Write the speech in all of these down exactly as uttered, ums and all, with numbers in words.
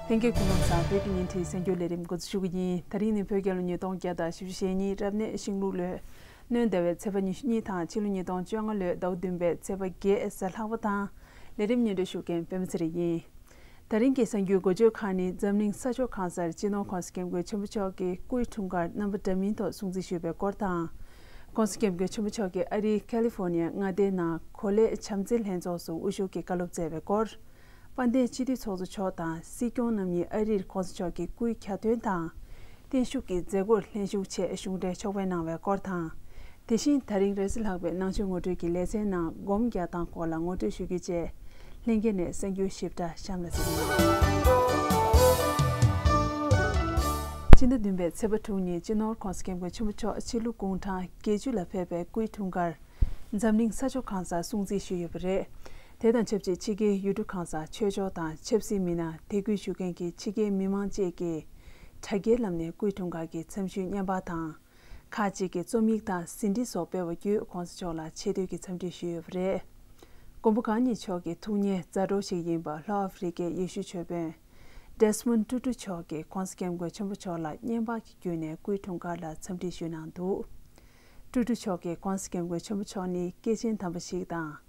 ལྷན་རྒྱས་སྐུ་ཁམས་བཟང་། བོད་ཀྱི་ཉིན་བྲིས་གསར་འགྱུར་ལས་རིམ་འགོ་འཛུགས་ཞུ་གི་ཡིན། དེ་རིང་ནི་བོད་རྒྱལ་ལོ་ཉིས་སྟོང་བརྒྱ་དང་བཞི་བཅུ་ཞེ་གཉིས་རབ་གནས་ཤིང་ལུག་ལོའི་སྣྲོན་ཟླ་བའི་ཚེས་པ་ཉི་ཤུ་གཉིས་དང་ཕྱི་ལོ་ཉིས་སྟོང་བཅོ་ལྔ་ལོའི་ཟླ་བ་བདུན་པའི་ཚེས་པ་བརྒྱད་གཟའ་ལྷག་པ་དང་། ལས་རིམ་སྙན་སྒྲོན་ཞུ་མཁན་པད་མ་ཚེ་རིང་ཡིན། དེ་རིང་གི་གསར་འགྱུར་འགོ་བརྗོད་ཁག་ནི། འཛམ་གླིང་ས་ཕྱོགས་གང་སར་སྤྱི་ནོར་༸གོང་ས་༸སྐྱབས་མགོན་ཆེན་པོ་མཆོག་གི་སྐུའི་འཁྲུངས་སྐར་རྣམ་པ་འདྲ་མིན་ཐོག་སྲུང་བརྩི་ཞུས་པའི་སྐོར་དང་། ༸གོང་ས་༸སྐྱབས་མགོན་ཆེན་པོ་མཆོག་གིས་ཨ་རིའི་ཁ་ལི་ཧྥོ་ནི་ཡ་མངའ་སྡེའི་ནང་གོ་ལའི་བྱམས་བརྩེའི་ལྷན་ཚོགས་སུ་དབུ་བཞུགས་ཀྱི་བཀའ་སློབ་སྩལ་བའི་སྐོར། དཔལ་ལྡན་སྤྱི་འཐུས་ཚོགས་གཙོ་མཆོག་དང་སྲིད་སྐྱོང་རྣམ་གཉིས་ཨ་རིར་༸གོང་ས་མཆོག་གི་སྐུའི་གྱ་སྟོན་དང་། བརྟན་བཞུགས་ཀྱི་མཛད་སྒོར་ལྷན་ཞུགས་ཆེད་གཞུང་འབྲེལ་ཕྱོགས་ཕེབས་གནང་བའི་སྐོར་དང་། དེ་བཞིན་ད་རིང་རེས་གཟའ་ལྷག་པའི་ནང་ཆོས་ངོ་སྤྲོད་ཀྱི་ལེ་ཚན་ནང་སྒོམ་རྒྱག་སྟངས་སྐོར་ལ་ངོ་སྤྲོད་ཞུ་རྒྱུ་བཅས། ལྷན་རྒྱས་ནས་གསར་འགྱུར་ཞིབ་ཕྲ་གཤམ་ལ་གཟིགས་རོགས། སྤྱི་ཟླ་བདུན་པའི་ཚེས་པ་དྲུག་ཉིན་སྤྱི་ནོར་༸གོང་ས་༸སྐྱབས་མགོན་ཆེན་པོ་མཆོག་ཕྱི་ལུགས་གུང་ཁྲན་བརྒྱད་ཅུ་ལ་ཕེབས་པའི་སྐུའི་འཁྲུངས་སྐར་འཛམ་གླིང་ས་ཕྱོགས་གང་སར་སྲུང་བརྩི་ཞུས་ཡོད་པ་རེད། དེ་དང་ཆབས་ཅིག་ཕྱི་རྒྱལ་ཡུལ་གྲུ་གང་སར་ཆོས་ཕྱོགས་དང་ཆབ་སྲིད་མི་སྣ་དད་གུས་ཞུ་མཁན་གྱི་ཕྱི་རྒྱལ་མི་མང་བཅས་ཀྱིས་དྲ་རྒྱའི་ལམ་ནས་སྐུའི་འཁྲུངས་སྐར་གྱི་འཚམས་ཞུའི་བརྙན་པར་དང་། ཁག་ཅིག་གིས་རྩོམ་ཡིག་དང་ཟིན་བྲིས་སོགས་སྤེལ་བ་བརྒྱུད་༸གོང་ས་མཆོག་ལ་ཆེ་བསྟོད་ཀྱི་འཚམས་འདྲི་ཞུས་ཡོད་པ་རེད། མགོན་པོ་གང་ཉིད་མཆོག་གི་ཐུགས་མཉེས་མཛའ་གྲོགས་ཤིག་ཡིན་པ་ལྷོ་ཨ་ཧྥེ་རི་ཀའི་ཡེ་ཤུ་ཆོས་དཔོན་ཌེ་སི་མོན་ཊུ་ཊུ་མཆོག་གིས་༸གོང་ས་༸སྐྱབས་མགོན་ཆེན་པོ་མཆོག་ལ་བརྙན་པར་གྱི་བརྒྱུད་ནས་སྐུའི་འཁྲུངས་སྐར་ལ་འཚམས་འདྲི་ཞུས་གནང་འདུག་ཊུ་ཊུ་མཆོག་གིས་༸གོང་ས་༸སྐྱབས་མགོན་ཆེན་པོ་མཆོག་ནི་སྐྱེས་ཆེན་དམ་པ་ཞིག་དང་།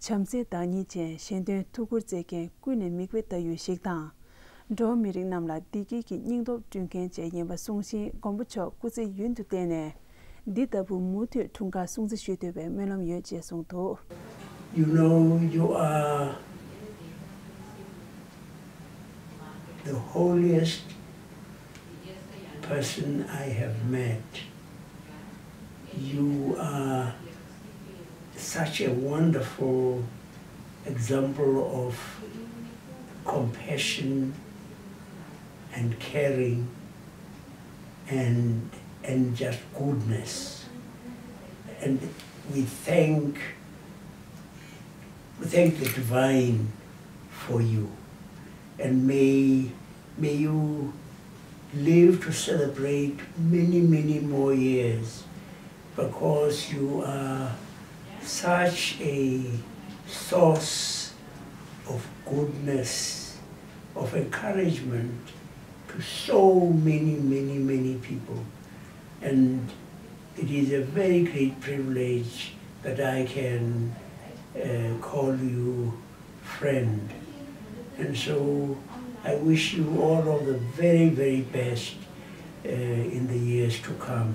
བྱམས་བརྩེའི་བདག་ཉིད་ཅན། གཞན་དོན་ཐུགས་ཁུར་བརྩེ་མཁན་ཀུན་ནས་མིག་དཔེ་ལྟ་ཡུལ་ཞིག་དང་། འགྲོ་བ་མི་རིགས་རྣམས་ལ་བདེ་སྐྱིད་ཀྱི་སྙིང་སྟོབས་བསྐྲུན་མཁན་བཅས་ཡིན་པ་གསུངས་ཤིང་། མགོན་པོ་མཆོག་སྐུ་ཚེ་ཡུན་དུ་བརྟན་ནས་འདི་ལྟ་བུ་མུ་མཐུད་འཁྲུངས་སྐར་སྲུང་བརྩི་ཞུ་ཐུབ་པའི་སྨོན་ལམ་ཡོད་ཅེས་གསུངས་འདུག You know, you are the holiest person I have met. You are such a wonderful example of compassion and caring and, and just goodness. And we thank, we thank the divine for you. And may, may you live to celebrate many, many more years, because you are such a source of goodness, of encouragement to so many, many, many people. And it is a very great privilege that I can, uh, call you friend. And so I wish you all of the very, very best, uh, in the years to come,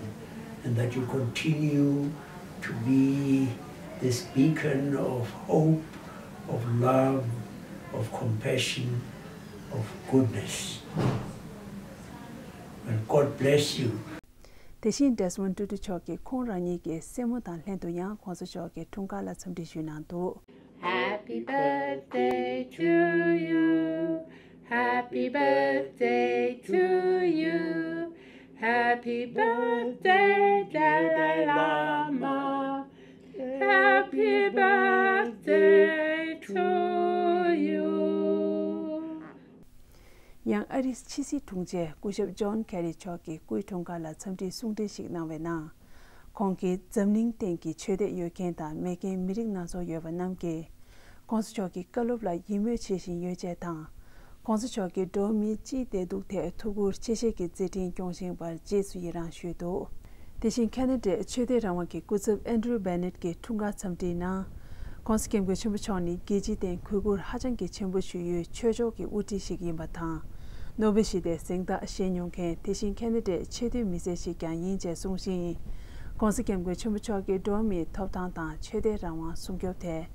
and that you continue to be this beacon of hope, of love, of compassion, of goodness. And God bless you. དེ་བཞིན་ཌེ་སི་མོན་ཊུ་ཊུ་མཆོག་གིས་ཁོང་རང་ཉིད་ཀྱི་སྲས་མོ་དང་ལྷན་དུ་ཡང་༸གོང་ས་མཆོག་གི་འཁྲུངས་སྐར་ལ་འཚམས་འདྲི་ཞུས་གནང་འདུག Happy birthday to you. Happy birthday to you. Happy birthday, Dalai Lama. Happy birthday to you. ཡང་ཨ་རིའི་ཕྱི་སྲིད་དྲུང་ཆེ་སྐུ་ཞབས་ཇོན་ཁེ་རི་མཆོག་གིས་སྐུའི་འཁྲུངས་སྐར་ལ་འཚམས་འདྲིའི་གསུང་འཕྲིན་ཞིག་གནང་བའི་ནང་། ཁོང་གིས་འཛམ་གླིང་སྟེང་གི་ཆོས་དད་ཡོད་མཁན་དང་མེད་མཁན་མི་རིགས་སྣ་ཚོགས་ཡོད་པ་རྣམས་ཀྱིས། ༸གོང་ས་མཆོག་གི་བཀའ་སློབ་ལ་ཡིད་སྨོན་བྱེད་བཞིན་ཡོད་ཅེས་དང་། ༸གོང་ས་མཆོག་གིས་འགྲོ་བ་མིའི་སྤྱིའི་བདེ་སྡུག་ཐད་ཐུགས་ཁུར་ཆེ་བཞེས་ཀྱི་མཛད་འཕྲིན་སྐྱོང་བཞིན་པར་རྗེས་སུ་ཡི་རང་ཞུས་འདུག་དེ་བཞིན་ཁ་ན་ཌའི་ཆོས་དད་རང་དབང་གི་སྐུ་ཚབ་ཨན་ཌྲུ་བྷེ་ནེཊ་ཀྱི་འཁྲུངས་སྐར་འཚམས་འདྲིའི་ནང་། ༸གོང་ས་༸སྐྱབས་མགོན་ཆེན་པོ་མཆོག་ནི་རྒྱལ་སྤྱིའི་སྟེང་གུས་བཀུར་ཧ་ཅང་གི་ཆེན་པོ་ཞུ་ཡུལ་ཆོས་ཕྱོགས་ཀྱི་དབུ་ཁྲིད་ཞིག་ཡིན་པ་དང་། ནོ་བེལ་ཞི་བདེའི་གཟེངས་རྟགས་བཞེས་མྱོང་མཁན་དེ་བཞིན་ཁ་ན་ཌའི་ཆེས་མཐོའི་མི་སེར་ཞིག་ཀྱང་ཡིན་ཅེས་གསུངས་ཤིང་། ༸གོང་ས་༸སྐྱབས་མགོན་ཆེན་པོ་མཆོག་གིས་འགྲོ་བ་མིའི་ཐོབ་ཐང་དང་ཆོས་དད་རང་དབང་སྲུང་སྐྱོབ་ཐད་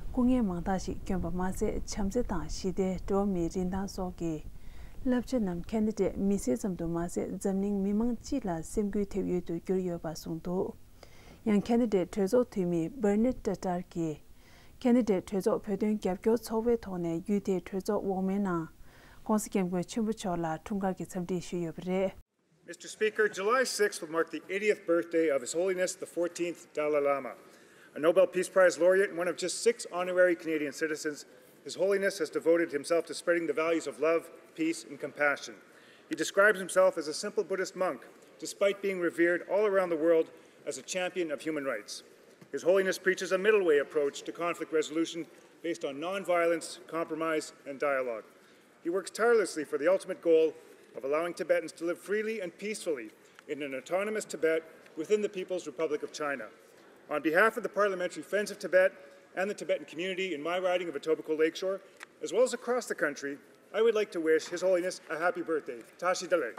སྐུ་ངལ་མང་དག་ཞིག་བསྐྱོན་པ་མ་ཟད། བྱམས་བརྩེ་དང་ཞི་བདེ། འགྲོ་བ་མིའི་རིན་ཐང་སོགས་ཀྱི་བསླབ་བྱ་རྣམས་ཁ་ན་ཌའི་མི་སེར་ཙམ་དུ་མ་ཟད། འཛམ་གླིང་མི་མང་སྤྱི་ལ་སེམས་འགུལ་ཐེབས་ཡུལ་དུ་གྱུར་ཡོད་པ་གསུངས་འདུག་ཡང་ཁ་ན་ཌའི་གྲོས་ཚོགས་འཐུས་མི་བར་ནེཊ་ཏ་ཏར་གྱིས། ཁ་ན་ཌའི་གྲོས་ཚོགས་བོད་དོན་རྒྱབ་སྐྱོར་ཚོགས་པའི་ཐོག་ནས་ཡུལ་དེའི་གྲོས་ཚོགས་འོག་མའི་ནང་༸གོང་ས་༸སྐྱབས་མགོན་ཆེན་པོ་མཆོག་ལ་འཁྲུངས་སྐར་གྱི་འཚམས་འདྲི་ཞུས་ཡོད་པ་རེད། Mister Speaker, July sixth will mark the eightieth birthday of His Holiness the fourteenth Dalai Lama, a Nobel Peace Prize laureate and one of just six honorary Canadian citizens. His Holiness has devoted himself to spreading the values of love, peace, and compassion. He describes himself as a simple Buddhist monk, despite being revered all around the world as a champion of human rights. His Holiness preaches a middle way approach to conflict resolution based on nonviolence, compromise, and dialogue. He works tirelessly for the ultimate goal of allowing Tibetans to live freely and peacefully in an autonomous Tibet within the People's Republic of China. On behalf of the Parliamentary Friends of Tibet and the Tibetan community in my riding of Etobicoke Lakeshore, as well as across the country, I would like to wish His Holiness a happy birthday. Tashi Delek.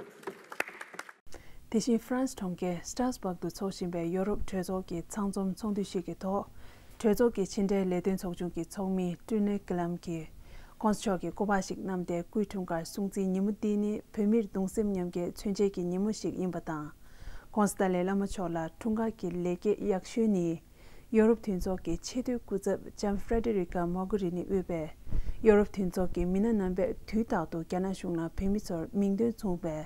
དེ་བཞིན་ཧྥ་རན་སི་གྲོང་ཁྱེར་སི་ཏྲ་སྦག་ཏུ་འཚོགས་བཞིན་པའི་ཡོ་རོབ་གྲོས་ཚོགས་ཀྱི་ཚང་འཛོམས་ཚོགས་འདུ་ཞིག་གི་ཐོག་གྲོས་ཚོགས་ཀྱི་ཕྱི་འབྲེལ་ལས་དོན་ཚོགས་ཆུང་གི་ཚོགས་མི་ཀྲུ་ནེ་ཀི་ལམ་གྱིས་༸གོང་ས་མཆོག་གིས་སྐུ་པར་ཞིག་བསྣམས་ཏེ་སྐུའི་འཁྲུངས་སྐར་སྲུང་བརྩིའི་ཉིན་མོ་འདི་ནི་བོད་མིར་གདུང་སེམས་མཉམ་སྐྱེད་མཚོན་བྱེད་ཀྱི་ཉིན་མོ་ཞིག་ཡིན་པ་དང་། ༸གོང་ས་ཏཱ་ལའི་བླ་མ་མཆོག་ལ་འཁྲུངས་སྐར་གྱི་ལེགས་སྐྱེས་ཡག་ཤོས་ནི། ཡོ་རོབ་མཐུན་ཚོགས་ཀྱི་ཆེས་མཐོའི་སྐུ་ཚབ་ལྕམ་ཧྥ་རེ་ཌི་རི་ཀ་མོག་གྷི་རི་ནི་དབུས་པའི་ཡོ་རོབ་མཐུན་ཚོགས་ཀྱི་མི་སྣ་རྣམ་པས་དུས་རྟག་ཏུ་རྒྱ་ནག་གཞུང་ལ་བོད་མི་ཚོར་མིང་དོན་མཚུངས་པའི་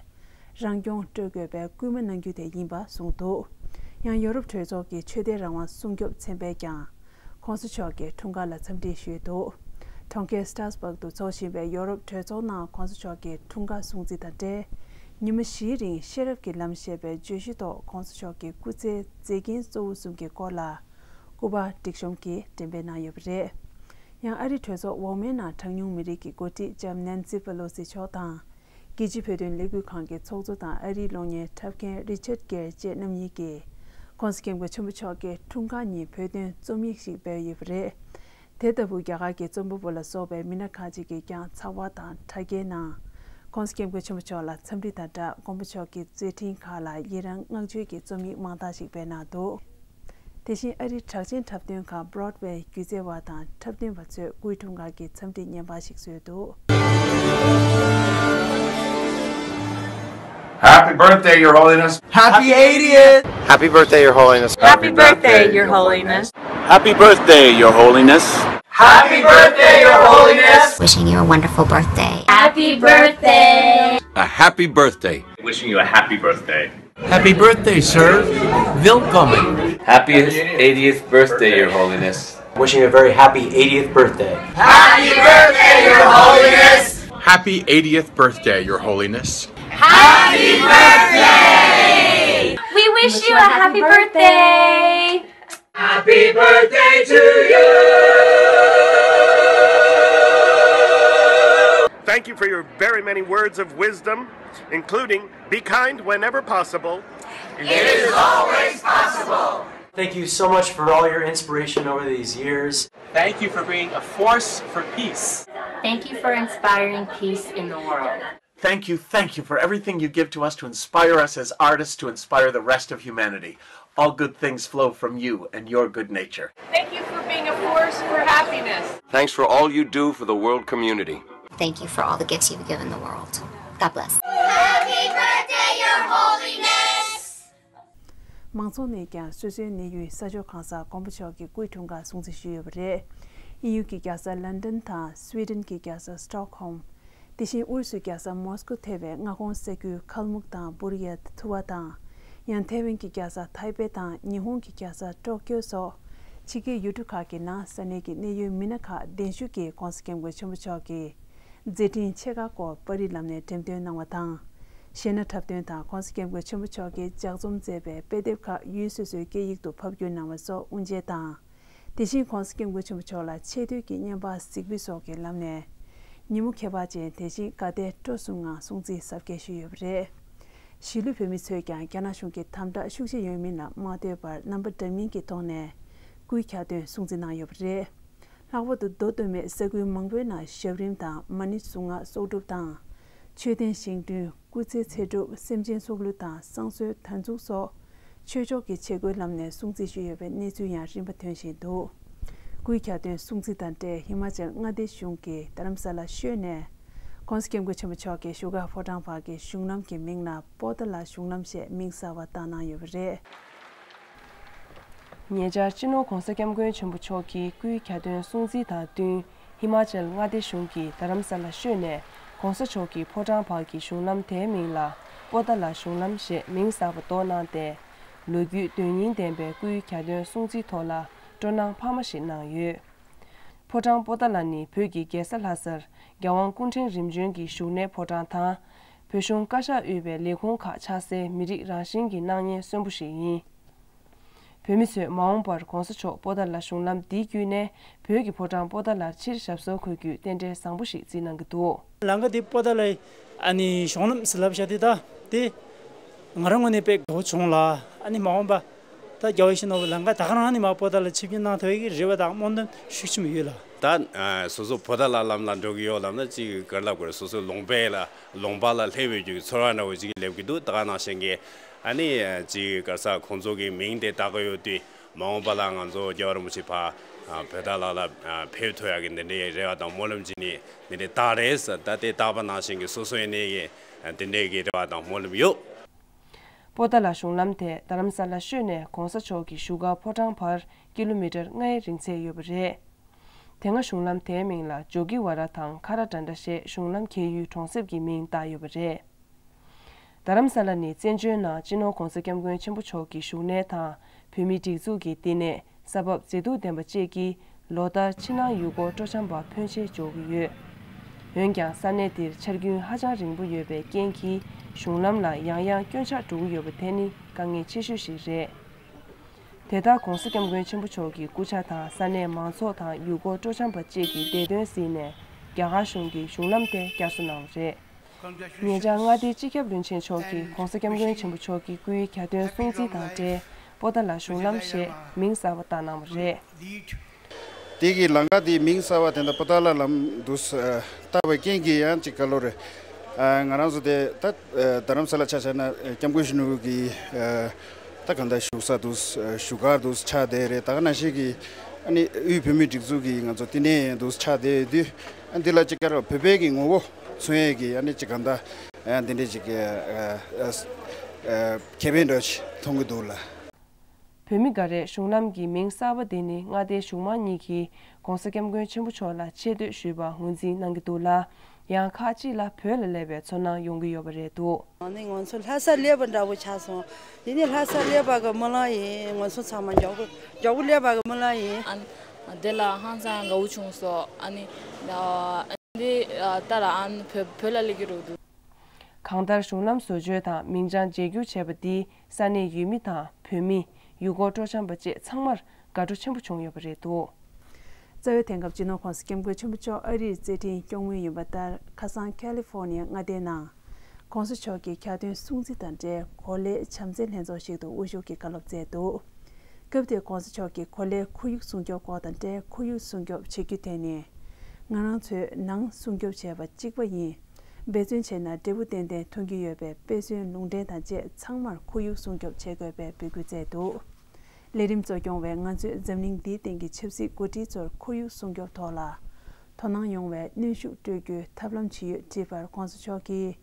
རང་སྐྱོང་སྤྲོད་དགོས་པའི་སྐུལ་མ་གནང་རྒྱུ་དེ་ཡིན་པ་གསུངས་འདུག་ཡང་ཡོ་རོབ་གྲོས་ཚོགས་ཀྱི་ཆོས་དད་རང་དབང་སྲུང་སྐྱོབ་ཚན་པས་ཀྱང་༸གོང་ས་མཆོག་གི་འཁྲུངས་སྐར་ལ་འཚམས་འདྲི་ཞུས་འདུག་གྲོང་ཁྱེར་སི་ཏྲ་སྦག་ཏུ་འཚོགས་བཞིན་པའི་ཡོ་རོབ་གྲོས་ཚོགས་ནང་༸གོང་ས་མཆོག་གི་འཁྲུངས་སྐར་སྲུང་བརྩི་དང་འབྲེལ། ཉིན་མོ་བཞིའི་རིང་ཤེས་རབ་ཀྱི་ལམ་ཞེས་པའི་བརྗོད་གཞི་ཐོག་༸གོང་ས་མཆོག་གི་སྐུ་ཚེའི་མཛེས་རྒྱན་གཙོ་བོ་གསུམ་གྱི་སྐོར་ལ། སྐུ་པར་སྒྲིག་གཤོམ་གྱིས་འགྲེམས་སྤེལ་གནང་ཡོད་པ་རེད། ཡང་ཨ་རིའི་གྲོས་ཚོགས་འོག་མའི་ནང་གྲངས་ཉུང་མི་རིགས་ཀྱི་འགོ་ཁྲིད་ལྕམ་ནན་སི་ཕེ་ལོ་སི་མཆོག་དང་། རྒྱལ་སྤྱིའི་བོད་དོན་ལས་འགུལ་ཁང་གི་ཚོགས་གཙོ་དང་ཨ་རིའི་གློག་བརྙན་འཁྲབ་མཁན་རི་ཆར་གེར་བཅས་རྣམ་གཉིས་ཀྱིས་༸གོང་ས་༸སྐྱབས་མགོན་ཆེན་པོ་མཆོག་གི་འཁྲུངས་སྐར་ཉིན་བོད་དོན་རྩོམ་ཡིག་ཞིག་སྤེལ་ཡོད་པ་རེད། དེ་ལྟ་བུ་རྒྱ་གར་གྱི་རྩོམ་པ་པོ་ལ་སོགས་པའི་མི་སྣ་ཁག་ཅིག་གིས་ཀྱང་ཚགས་པར་དང་དྲ་རྒྱའི་ནང་༸གོང་ས་༸སྐྱབས་མགོན་ཆེན་པོ་མཆོག་ལ་འཚམས་འདྲི་དང་སྦྲགས་མགོན་པོ་མཆོག་གི་མཛད་འཕྲིན་ཁག་ལ་ཡི་རང་བསྔགས་བརྗོད་ཀྱི་རྩོམ་ཡིག་མང་དག་ཞིག་སྤེལ་གནང་འདུག་དེ་བཞིན་ཨ་རིའི་གྲགས་ཅན་འཁྲབ་སྟོན་ཁང་Broadway་སྒྱུ་རྩལ་བ་དང་འཁྲབ་སྟོན་པ་ཚོས་སྐུའི་འཁྲུངས་སྐར་གྱི་འཚམས་འདྲི་སྙན་པ་ཞིག་བཟོས་འདུག Happy birthday, Your Holiness. Happy eightieth. Happy birthday, Your Holiness. Happy birthday, Your Holiness. Happy birthday, Your Holiness. Happy birthday, Your Holiness. Wishing you a wonderful birthday. Happy birthday. A happy birthday. Wishing you a happy birthday. Happy birthday, sir. Willkommen. Happy eightieth birthday, Your Holiness. Wishing you a very happy eightieth birthday. Happy birthday, Your Holiness. Happy eightieth birthday, Your Holiness. Happy birthday! We wish you a happy birthday. Happy birthday to you. Thank you for your very many words of wisdom, including be kind whenever possible. It is always possible. Thank you so much for all your inspiration over these years. Thank you for being a force for peace. Thank you for inspiring peace in the world. Thank you, thank you for everything you give to us to inspire us as artists, to inspire the rest of humanity. All good things flow from you and your good nature. Thank you for being a force for happiness. Thanks for all you do for the world community. Thank you for all the gifts you've given the world. God bless. Happy birthday, Your Holiness. མང་ཚོགས་ནས་ཀྱང་སོ་སོའི་གནས་ཡུལ་ས་ཕྱོགས་གང་སར་མགོན་པོ་མཆོག་གི་སྐུའི་འཁྲུངས་སྐར་སྲུང་བརྩི་ཞུས་ཡོད་པ་རེད། དབྱིན་ཡུལ་གྱི་རྒྱལ་ས་ལན་ཌན་དང་སུའེ་ཌེན་གྱི་རྒྱལ་ས་སི་ཊོག་ཧོམ། དེ་བཞིན་ཨུ་རུ་སུའི་རྒྱལ་ས་མོ་སི་ཀོ་ཐེ་བའི་མངའ་ཁོངས་ས་ཁུལ་ཁལ་མུག་དང་བུར་ཡད་ཐུ་བ་དང་། ཡང་ཐའེ་ཝན་གྱི་རྒྱལ་ས་ཐའེ་པེ་དང་ཉི་ཧོང་གི་རྒྱལ་ས་ཀྲོ་ཀྱོ་སོགས་ཕྱི་རྒྱལ་ཡུལ་གྲུ་ཁག་གི་ནང་ས་གནས་ཀྱི་གནད་ཡོད་མི་སྣ་ཁག་གདན་ཞུ་གིས་༸གོང་ས་༸སྐྱབས་མགོན་ཆེན་པོ་མཆོག་གི་མཛད་འཕྲིན་ཆེ་ཁག་སྐོར་པར་རིས་ལམ་ནས་འགྲེམས་སྟོན་གནང་བ་དང་། གཞས་སྣ་འཁྲབ་སྟོན་དང་༸གོང་ས་༸སྐྱབས་མགོན་ཆེན་པོ་མཆོག་གིས་ལྗགས་རྩོམ་མཛད་པའི་དཔེ་དེབ་ཁག་ཡུལ་སོ་སོའི་སྐད་ཡིག་ཏུ་ཕབ་བསྒྱུར་གནང་བ་སོགས་དབུ་འབྱེད་དང་། དེ་བཞིན་༸གོང་ས་༸སྐྱབས་མགོན་ཆེན་པོ་མཆོག་ལ་ཆེ་བསྟོད་ཀྱི་བརྙན་པར་གཟིགས་འབུལ་སོགས་ཀྱི་ལམ་ནས། ཉིན་མོ་ཁྱད་པར་ཅན་དེ་བཞིན་དགའ་དད་སྤྲོ་གསུམ་ངང་སྲུང་བརྩི་གཟབ་རྒྱས་ཞུས་ཡོད་པ་རེད། གཞིས་ལུས་བོད་མི་ཚོས་ཀྱང་རྒྱ་ནག་གཞུང་གི་དམ་དྲག་ཤུགས་ཆེ་ཡོད་མིན་ལ་མ་ལྟོས་པར་རྣམ་པ་འདྲ་མིན་གྱི་ཐོག་ནས་སྐུའི་གྱ་སྟོན་སྲུང་བརྩི་གནང་ཡོད་པ་རེད། ལྷག་པར་དུ་མདོ་སྟོད་སྨད་ས་ཁུལ་མང་པོའི་ནང་ཞབས་རིམ་དང་མ་ཎི་གཟུངས་སྔགས་གསོག་སྒྲུབ་དང་། མཆོད་རྟེན་བཞེངས་སྐྲུན། སྐུ་ཚེའི་ཚེ་སྒྲུབ། སེམས་ཅན་སྲོག་བླུ་དང་བསང་གསོལ་དར་འཛུགས་སོགས་ཆོས་ཕྱོགས་ཀྱི་བྱེད་སྒོའི་ལམ་ནས་སྲུང་བརྩི་ཞུས་ཡོད་པའི་གནས་ཚུལ་ཡང་རིམ་པ་ཐོན་བཞིན་འདུག་སྐུའི་གྱ་སྟོན་སྲུང་བརྩི་དང་འབྲེལ་ཧི་མ་ཅལ་མངའ་སྡེ་གཞུང་གི་རྡ་རམ་ས་ལ་ཤོད་ནས་༸གོང་ས་༸སྐྱབས་མགོན་ཆེན་པོ་མཆོག་གི་བཞུགས་སྒར་ཕོ་བྲང་བར་གྱི་གཞུང་ལམ་གྱི་མིང་ལ་པོ་ཏཱ་ལ་གཞུང་ལམ་ཞེས་མིང་གསར་པ་བཏགས་གནང་ཡོད་པ་རེད། ཉེ་ཆར་སྤྱི་ནོར་༸གོང་ས་༸སྐྱབས་མགོན་ཆེན་པོ་མཆོག་གི་སྐུའི་གྱ་སྟོན་སྲུང་བརྩི་དང་བསྟུན། ཧི་མ་ཅལ་མངའ་སྡེ་གཞུང་གིས་རྡ་རམ་ས་ལ་ཤོད་ནས་༸གོང་ས་མཆོག་གི་ཕོ་བྲང་བར་གྱི་གཞུང་ལམ་དེའི་མིང་ལ་པོ་ཏཱ་ལ་གཞུང་ལམ་ཞེས་མིང་གསར་པ་འདོགས་གནང་སྟེ། ལོ་རྒྱུས་དོན་སྙིང་ལྡན་པའི་སྐུའི་གྱ་སྟོན་སྲུང་བརྩིའི་ཐོག་ལ་སྤྲོ་སྣང་འཕར་མ་ཞིག་གནང་ཡོད། ཕོ་བྲང་པོ་ཏཱ་ལ་ནི་བོད་ཀྱི་རྒྱལ་ས་ལྷ་སར་རྒྱལ་དབང་སྐུ་ཕྲེང་རིམ་བྱོན་གྱི་བཞུགས་གནས་ཕོ་བྲང་དང་། བོད་གཞུང་བཀའ་ཤག་དབུས་པའི་ལས་ཁུངས་ཁག་ཆགས་སའི་མི་རིགས་རང་བཞིན་གྱི་སྣང་བརྙན་གསོན་པོ་ཞིག་ཡིན། བོད་མི་ཚོས་མ་འོངས་པར་གོང་ས་མཆོག་པོ་ཏཱ་ལ་གཞུང་ལམ་འདི་བརྒྱུད་ནས་བོད་ཀྱི་ཕོ་བྲང་པོ་ཏཱ་ལར་ཕྱིར་ཞབས་སོར་འཁོད་རྒྱུའི་རྟེན་འབྲེལ་བཟང་པོ་ཞིག་བརྩི་གནང་གི་འདུག། ལམ་ཁ་འདི་པོ་ཏཱ་ལའི་ཨ་ནི་གཞུང་ལམ་ཟེར་ལབ་བཞག་དེ་ད་དེ་ང་རང་ངོས་ནས་དཔེ་དགའ་བོ་བྱུང་ལ། ཨ་ནི་མ་འོངས་པ་ད་རྒྱལ་བ་ཡིད་བཞིན་ནོར་བུ་ལམ་ཁ་ད་ག་རང་ནས་མར་པོ་ཏཱ་ལ་ཆིབས་བསྒྱུར་གནང་ཐུབ་ཡག་གི་རེ་བ་དང་སྨོན་འདུན་ཤུགས་ཆེན་པོ་ཡོད་ལ། ད་ཨ་སོ་སོ་པོ་ཏཱ་ལ་ལམ་ལ་འགྲོ་གི་ཡོད་ལབ་ན་ཅིག་ག་རེ་ལབ་དགོས་རེད། སོ་སོའི་ལུང་པའི་ལ་ལུང་པ་ལ་སླེབས་ཡོད་རྒྱུ་གི་ཚོར་བ་འདྲ་བོ་ཅིག་སླེབས་ཀྱི་འདུག། ད་ག་ནང་བཞིན་གྱི་ཨ་ནི་ཅིག་ག་རེ་ཟེར་ཁོང་ཚོ་གི་མིང་དེ་བཏགས་ཀྱི་ཡོད་དུས། མ་འོངས་པ་ལ་ང་ཚོ་རྒྱལ་བ་རིན་པོ་ཆེ་ཕར་ཨ་བོད་ལ་ལ་ཨ་ཕེབས་ཐུབ་ཡག་གི་འདི་འདྲའི་རེ་བ་དང་སྨོན་ལམ་བྱེད་ནི་འདི་འདྲའི་རྟགས་རེད་ཟེར། ད་དེ་བཏགས་པ་ནང་བཞིན་གྱི་སོ་སོ་ཡིན་ནའི་གི་འདི་འདྲའི་གི་རེ་བ་དང་སྨོན་ལམ་ཡོད། པོ་ཏཱ་ལ་གཞུང་ལམ་དེ་རྡ་རམ་ས་ལ་ཤོད་ནས་གོང་ས་མཆོག་གི་བཞུགས་སྒར་ཕོ་བྲང་བར་ཀི་ལོ་མི་ཊར་ལྔའི་རིང་ཚད་ཡོད་པ་རེད། དེ་སྔ་གཞུང་ལམ་དེའི་མིང་ལ་ཇོ་གི་ཝ་ར་དང་ཁ་ར་ཏན་ཏྲ་ཞེས་གཞུང་ལམ་འཁེལ་ཡུལ་གྲོང་གསེབ་ཀྱི་མིང་བཏགས་ཡོད་པ་རེད། རྡ་རམ་ས་ལ་ནི་བཙན་བྱོལ་ནང་སྤྱི་ནོར་༧གོང་ས་༧སྐྱབས་མགོན་ཆེན་པོ་མཆོག་གི་བཞུགས་གནས་དང་བོད་མིའི་སྒྲིག་འཛུགས་ཀྱི་བསྟི་གནས། ས་བབ་མཛེས་སྡུག་ལྡན་པ་བཅས་ཀྱིས་ལོ་ལྟར་ཕྱི་ནང་ཡུལ་སྐོར་སྤྲོ་འཆམ་པ་ཕོན་ཆེ་འབྱོར་གྱི་ཡོད། འོན་ཀྱང་ས་གནས་འདིར་ཆར་རྒྱུན་ཧ་ཅང་རིང་པོ་ཡོད་པའི་རྐྱེན་གྱིས་གཞུང་ལམ་ལ་ཡང་ཡང་སྐྱོན་ཆག་འགྲོ་གི་ཡོད་པ་དེ་ནི་དཀའ་ངལ་ཆེ་ཤོས་ཤིག་རེད། དེ་ལྟར་༧གོང་ས་༧སྐྱབས་མགོན་ཆེན་པོ་མཆོག་གི་སྐུ་ཕྱྭ་དང་ས་གནས་མང་ཚོགས་དང་ཡུལ་སྐོར་སྤྲོ་འཆམ་པ་བཅས་ཀྱི་བདེ་དོན་གཟིགས་ནས་རྒྱ་གར་གཞུང་གིས་གཞུང་ལམ་དེ་བསྐྱར་གསོ་གནང་བ་རེད། ཉེ་ཆར་མངའ་སྡེའི་སྤྱི་ཁྱབ་བློན་ཆེན་མཆོག་གིས་༧གོང་ས་༧སྐྱབས་མགོན་ཆེན་པོ་མཆོག་གི་སྐུའི་གྱ་སྟོན་སྲུང་བརྩི་དང་འབྲེལ་པོ་ཏཱ་ལ་གཞུང་ལམ་ཞེས་མིང་གསར་པ་བཏགས་གནང་བ་རེད། དེ་གི་ལམ་ཁ་དེའི་མིང་གསར་པ་དེ་འདྲ་པོ་ཏཱ་ལ་ལམ་འདུག་ཨ་བཏགས་པའི་རྐྱེན་གྱིས་ཡང་ཅིག་ག་ལོ་རེད། ཨ་ང་རང་ཚོ་དེ་ད་ཨ་རྡ་རམ་ས་ལ་ཆ་བཞག་ན་ཨ་༧སྐྱབས་མགོན་ཆེན་པོ་གི་ཨ་ད་གང་ལྟར་བཞུགས་ས་འདུག་ཨ་བཞུགས་སྒར་འདུག་ཆགས་བསྡད་རེད། ད་ག་ནང་བཞིན་གྱི་ཨ་ནི་དབུས་བོད་མིའི་སྒྲིག་འཛུགས་ཀྱི་ང་ཚོ་བསྟི་གནས་འདུག་ཆགས་བསྡད་ཡོད་དུས། ཨ་འདི་ལ་ཅིག་ཀ་ར་བོད་པའི་གི་ངོ་བོ་མཚོན་ཡས་ཀྱི་ཨ་ནི་ཅིག་ག་འདྲ་ཨ་འདི་འདྲའི་ཅིག་ཨ་ཨ་ཨ་ཁེ་ཕན་འདྲ་ཞིག་མཐོང་གི་འདུག་ལ། བོད་མི་འགའ་རེས་གཞུང་ལམ་གྱི་མིང་གསར་པ་དེ་ནི་མངའ་སྡེའི་གཞུང་མང་གཉིས་ཀྱིས་༧གོང་ས་༧སྐྱབས་མགོན་ཆེན་པོ་མཆོག་ལ་ཆེ་བསྟོད་ཞུས་པ་ངོས་འཛིན་གནང་གི་འདུག་ལ། ཡང་ཁག་ཅིག་ལ་བོད་ལ་སླེབས་པའི་ཚོར་སྣང་ཡོང་གི་ཡོད་པ་རེད་འདུག། ཨ་ནི་ང་ཚོ་ལྷ་སར་སླེབས་པ་འདྲ་པོ་ཆགས་སོང་། དེ་ནི་ལྷ་སར་སླེབས་པ་གི་རྨི་ལམ་ཡིན། ང་ཚོ་ཚང་མ་མགྱོགས་པོ་མགྱོགས་པོ་སླེབས་པ་གི་རྨི་ལམ་ཡིན། ཨ་ནི་དེ་ལ་ཧང་སང་དགའ་བོ་བྱུང་སོང་། ཨ་ནི་ཨ་འདི་ཨ་ལྟ་ར་ཨ་ནི་བོད་བོད་ལ་སླེབས་ཀྱི་རེད་འདུག། གང་ལྟར་གཞུང་ལམ་བཟོ་བཅོས་དང་མིང་བྱང་བརྗེ་བསྒྱུར་བྱས་པ་འདིས་ས་གནས་ཡུལ་མི་དང་བོད་མི། ཡུལ་སྐོར་སྤྲོ་འཆམ་པ་བཅས་ཚང་མར་དགའ་སྤྲོ་ཆེན་པོ་བྱུང་ཡོད་པ་རེད་འདུག། རྩ་བའི་དེང་སྐབས་སྤྱི་ནོར་༧གོང་ས་༧སྐྱབས་མགོན་ཆེན་པོ་མཆོག་ཨ་རིར་མཛད་འཕྲིན་སྐྱོང་མུས་ཡིན་པ་ལྟར། ཁ་སང་ཁ་ལི་ཧྥོར་ནི་ཡ་མངའ་སྡེའི་ནང་༧གོང་ས་མཆོག་གི་གྱ་སྟོན་སྲུང་བརྩི་དང་འབྲེལ་གོ་ལའི་བྱམས་བརྩེའི་ལྷན་ཚོགས་ཤིག་ཏུ་དབུ་བཞུགས་ཀྱི་བཀའ་སློབ་སྩལ་འདུག། སྐབས་དེར་༧གོང་ས་མཆོག་གིས་གོ་ལའི་ཁོར་ཡུག་སྲུང་སྐྱོབ་སྐོར་དང་འབྲེལ། ཁོར་ཡུག་སྲུང་སྐྱོབ་བྱེད་རྒྱུ་དེ་ནི་ང་རང་ཚོས་ནང་སྲུང་སྐྱོབ་བྱས་པ་གཅིག་པ་ཡིན། འབད་བརྩོན་བྱས་ན་འབྲས་བུ་ཏན་ཏན་ཐོན་གྱི་ཡོད་པས། དཔེ་མཚོན་ལུང་འདྲེན་དང་བཅས་ཚང་མར་ཁོར་ཡུག་སྲུང་སྐྱོབ་བྱེད་དགོས་པའི་འབོད་སྐུལ་སྩལ་འདུག། ལས་རིམ་གཙོ་སྐྱོང་བས་ང་ཚོས་འཛམ་གླིང་འདིའི་སྟེང་གི་ཆབ་སྲིད་འགོ་ཁྲིད་ཚོར་ཁོར་ཡུག་སྲུང་སྐྱོབ་ཐོག་ལ་དོ་སྣང་ཡོང་བའི་གནོན་ཤུགས་སྤྲོད་རྒྱུའི་ཐབས་ལམ་ཇི་ཡོད་དྲིས་པར། ༧གོང་ས་མཆོག་གིས།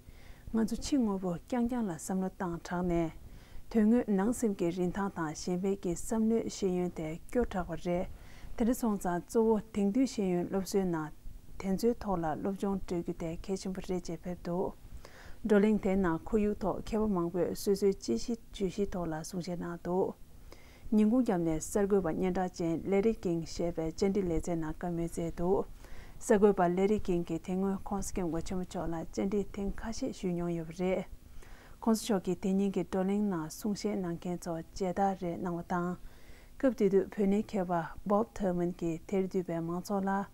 ང་ཚོ་ཕྱི་དངོས་པོ་རྐྱང་རྐྱང་ལ་བསམ་བློ་བཏང་དྲགས་ནས། དོན་དངོས་ནང་སེམས་ཀྱི་རིན་ཐང་དང་གཞན་ཕན་གྱི་བསམ་བློའི་ཤེས་ཡོན་དེ་སྐྱོ་དྲགས་པ་རེད། དེ་འདྲ་སོང་ཙང་གཙོ་བོ་དེང་དུས་ཤེས་ཡོན་སློབ་གསོའི་ནང་དེ་ཚོའི་ཐོག་ལ་སློབ་སྦྱོང་སྤྲོད་རྒྱུ་དེ་གལ་ཆེན་པོ་རེད་ཅེས་ཕེབས་འདུག། བགྲོ་གླེང་དེའི་ནང་ཁོར་ཡུག་ཐོག་མཁས་པ་མང་པོས་སོ་སོའི་དཔྱད་གཞི་བརྗོད་གཞིའི་ཐོག་ལ་གསུང་བཤད་གནང་འདུག། ཉིན་གུང་རྒྱབ་ནས་གསར་འགོད་པ་སྙན་གྲགས་ཅན་ལེ་རི་ཀིང་ཞེས་པས་བཅར་འདྲི་ལེ་ཚན་ནང་བཀའ་མོལ་སྩལ་འདུག། གསར་འགོད་པ་ལེ་རི་ཀིང་གིས་དེ་སྔོན་ྋགོང་ས་ྋསྐྱབས་མགོན་ཆེན་པོ་མཆོག་ལ་བཅར་འདྲི་ཐེངས་ཁ་ཤས་ཞུས་མྱོང་ཡོད་པ་རེད། ྋགོང་ས་མཆོག་གིས་དེ་ཉིན་གྱི་བགྲོ་གླེང་ནང་གསུང་བཤད་གནང་མཁན་ཚོར་མཇལ་དར་རེ་གནང་བ་དང་། སྐབས་དེ་དུས་བོད་གནས་མཁས་པ་བྷོབ་ཐར་མན་གྱིས་དེར་འདུས་པའི་མང་ཚོགས་ལ།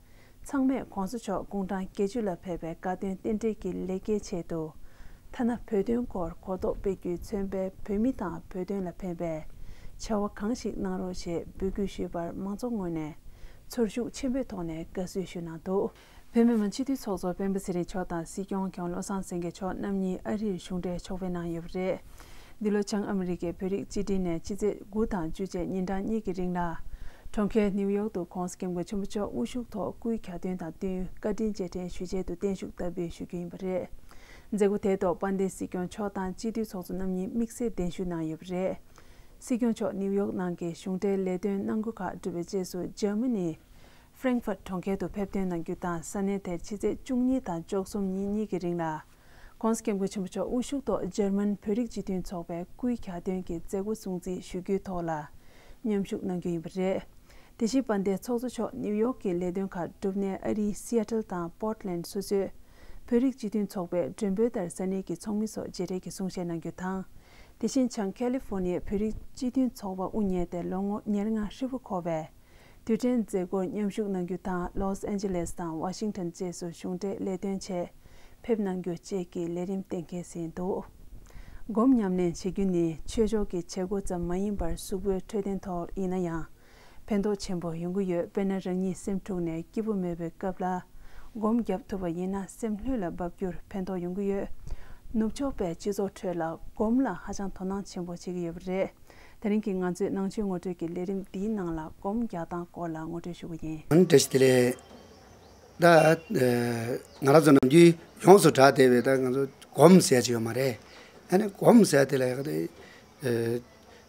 ཚང་མས་ྋགོང་ས་མཆོག་དགུང་གྲངས་བརྒྱད་ཅུ་ལ་ཕེབས་པའི་དགའ་སྟོན་རྟེན་འབྲེལ་གྱི་ལེགས་སྐྱེས་ཆེད་དུ། ཐ་ན་བོད་དོན་སྐོར་གོ་རྟོགས་སྤེལ་རྒྱུས་མཚོན་པའི་བོད་མི་དང་བོད་དོན་ལ་ཕན་པའི་བྱ་བ་གང་ཞིག་གནང་རོགས་ཞེས་འབོད་སྐུལ་ཞུས་པར། མང་ཚོགས་ངོས་ནས་ཚོར་ཤུགས་ཆེན་པོའི་ཐོག་ནས་དགའ་བསུ་ཞུས་གནང་འདུག། བོད་མི་མང་སྤྱི་འཐུས་ཚོགས་གཙོ་སྤེན་པ་ཚེ་རིང་མཆོག་དང་སྲིད་སྐྱོང་མཁན་བློ་བཟང་སེང་གེ་མཆོག་རྣམ་གཉིས་ཨ་རིར་གཞུང་འབྲེལ་ཕྱོགས་ཕེབས་གནང་ཡོད་པ་རེད། འདི་ལོ་བྱང་ཨ་མི་རི་ཀའི་བོད་རིགས་སྤྱི་བསྒྲིགས་ནས་ཕྱི་ཚེས་དགུ་དང་བཅུ་བཅས་ཉིན་གྲངས་གཉིས་ཀྱི་རིང་ལ། གྲོང་ཁྱེར་ནིའུ་ཡོག་ཏུ་ྋགོང་ས་ྋསྐྱབས་མགོན་ཆེན་པོ་མཆོག་དབུ་བཞུགས་ཐོག་སྐུའི་གྱ་སྟོན་དང་བསྟུན་བཀའ་དྲིན་རྗེས་དྲན་ཞུ་ཆེད་དུ་བརྟན་བཞུགས་བསྟར་འབུལ་ཞུ་རྒྱུ་ཡིན་པ་རེད། མཛད་སྒོ་དེའི་ཐོག་དཔལ་ལྡན་སྲིད་སྐྱོང་མཆོག་དང་སྤྱི་འཐུས་ཚོགས་གཙོ་རྣམ་གཉིས་དམིགས་བསལ་གདན་ཞུ་གནང་ཡོད་པ་རེད། སྲིད་སྐྱོང་མཆོག་ནིའུ་ཡོག་ནང་གི་གཞུང་འབྲེལ་ལས་དོན་གནང་སྒོ་ཁག་གྲུབ་པའི་རྗེས་སུ་འཇར་མ་ནི། ཧྥ་རེང་ཧྥར་གྲོང་ཁྱེར་དུ་ཕེབས་ཐོན་གནང་རྒྱུ་དང་། ས་གནས་དེར་ཕྱི་ཚེས་བཅུ་གཉིས་དང་བཅུ་གསུམ་ཉིན་གཉིས་ཀྱི་རིང་ལ། ྋགོང་ས་ྋསྐྱབས་མགོན་ཆེན་པོ་མཆོག་དབུ་བཞུགས་ཐོག་འཇར་མན་བོད་རིགས་སྤྱི་མཐུན་ཚོགས་པའི་སྐུའི་གྱ་སྟོན་གྱི་མཛད་སྒོ་སྲུང་བརྩི་ཞུ་རྒྱུའི་ཐོག་ལ་མཉམ་ཞུགས་གནང་རྒྱུ་ཡིན་པ་རེད། དེ་བཞིན་དཔལ་ལྡན་ཚོགས་གཙོ་མཆོག་ནིའུ་ཡོག་གི་ལས་དོན་ཁག་བསྒྲུབས་ནས་ཨ་རིའི་སི་ཨ་ཊལ་དང་པོར་ཊ་ལེན་ཌ་སོ་སོའི་བོད་རིགས་སྤྱི་མཐུན་ཚོགས་པའི་མགྲོན་འབོད་ལྟར་ས་གནས་ཀྱི་ཚོགས་མི་སོགས་མཇལ་འཕྲད་ཀྱིས་གསུང་བཤད་གནང་རྒྱུ་དང་། དེ་བཞིན་བྱང་ཁ་ལི་ཧྥོ་ནི་ཡའི་བོད་རིགས་སྤྱི་མཐུན་ཚོགས་པ་དབུ་བརྙེས་ཏེ་ལོ་ངོ་ཉེར་ལྔ་ཧྲིལ་པོ་འཁོར་བའི་དུས་དྲན་མཛད་སྒོར་མཉམ་ཞུགས་གནང་རྒྱུ་དང་། ལོས་ཨན་ཇི་ལེས་དང་ཝ་ཤིང་ཊོན་བཅས་སུ་གཞུང་འབྲེལ་ལས་དོན་ཆེད་ཕེབས་གནང་རྒྱུ་བཅས་ཀྱི་ལས་རིམ་གཏན་འཁེལ་ཟིན་འདུག་སྒོམ་ཉམས་ལེན་བྱེད་རྒྱུ་ནི་ཆོས་ཕྱོགས་ཀྱི་བྱེད་སྒོ་ཙམ་མ་ཡིན་པར། གཟུགས་པོའི་འཕྲོད་བསྟེན་ཐོག་ཡིན་ན་ཡང་ཕན་ཐོགས་ཆེན་པོ་ཡོང་གི་ཡོད། དཔེར་ན། རང་ཉིད་སེམས་འཁྲུགས་ནས་སྐྱིད་པོ་མེད་པའི་སྐབས་ལ་སྒོམ་བརྒྱབ་ཐུབ་པ་ཡིན་ན། སེམས་ལྷོད་ལ་འབབ་རྒྱུར་ཕན་ཐོགས་ཡོང་གི་ཡོད། ནུབ་ཕྱོགས་པའི་སྤྱི་ཚོགས་ཁྲོད་ལ་སྒོམ་ལ་ཧ་ཅང་དོ་སྣང་ཆེན་པོ་བྱེད་ཀྱི་ཡོད་པ་རེད། དེ་རིང་གི་ང་ཚོའི་ནང་ཆོས་ངོ་སྤྲོད་ཀྱི་ལས་རིམ་འདིའི་ནང་ལ་སྒོམ་རྒྱག་སྟངས་སྐོར་ལ་ངོ་སྤྲོད་ཞུ་གི་ཡིན། ཨ་ནི་བཀྲ་ཤིས་བདེ་ལེགས། ད་ཨ་ང་རང་ཚོ་ནམ་རྒྱུན་ཡོངས་སུ་གྲགས་བསྡད་པའི་ད་ང་ཚོ་སྒོམ་ཟེར་ཅིག་ཡོད་མ་རེད། ཨ་ནི་སྒོམ་ཟེར་དེ་ལ་ཡག་དེ་ཨ་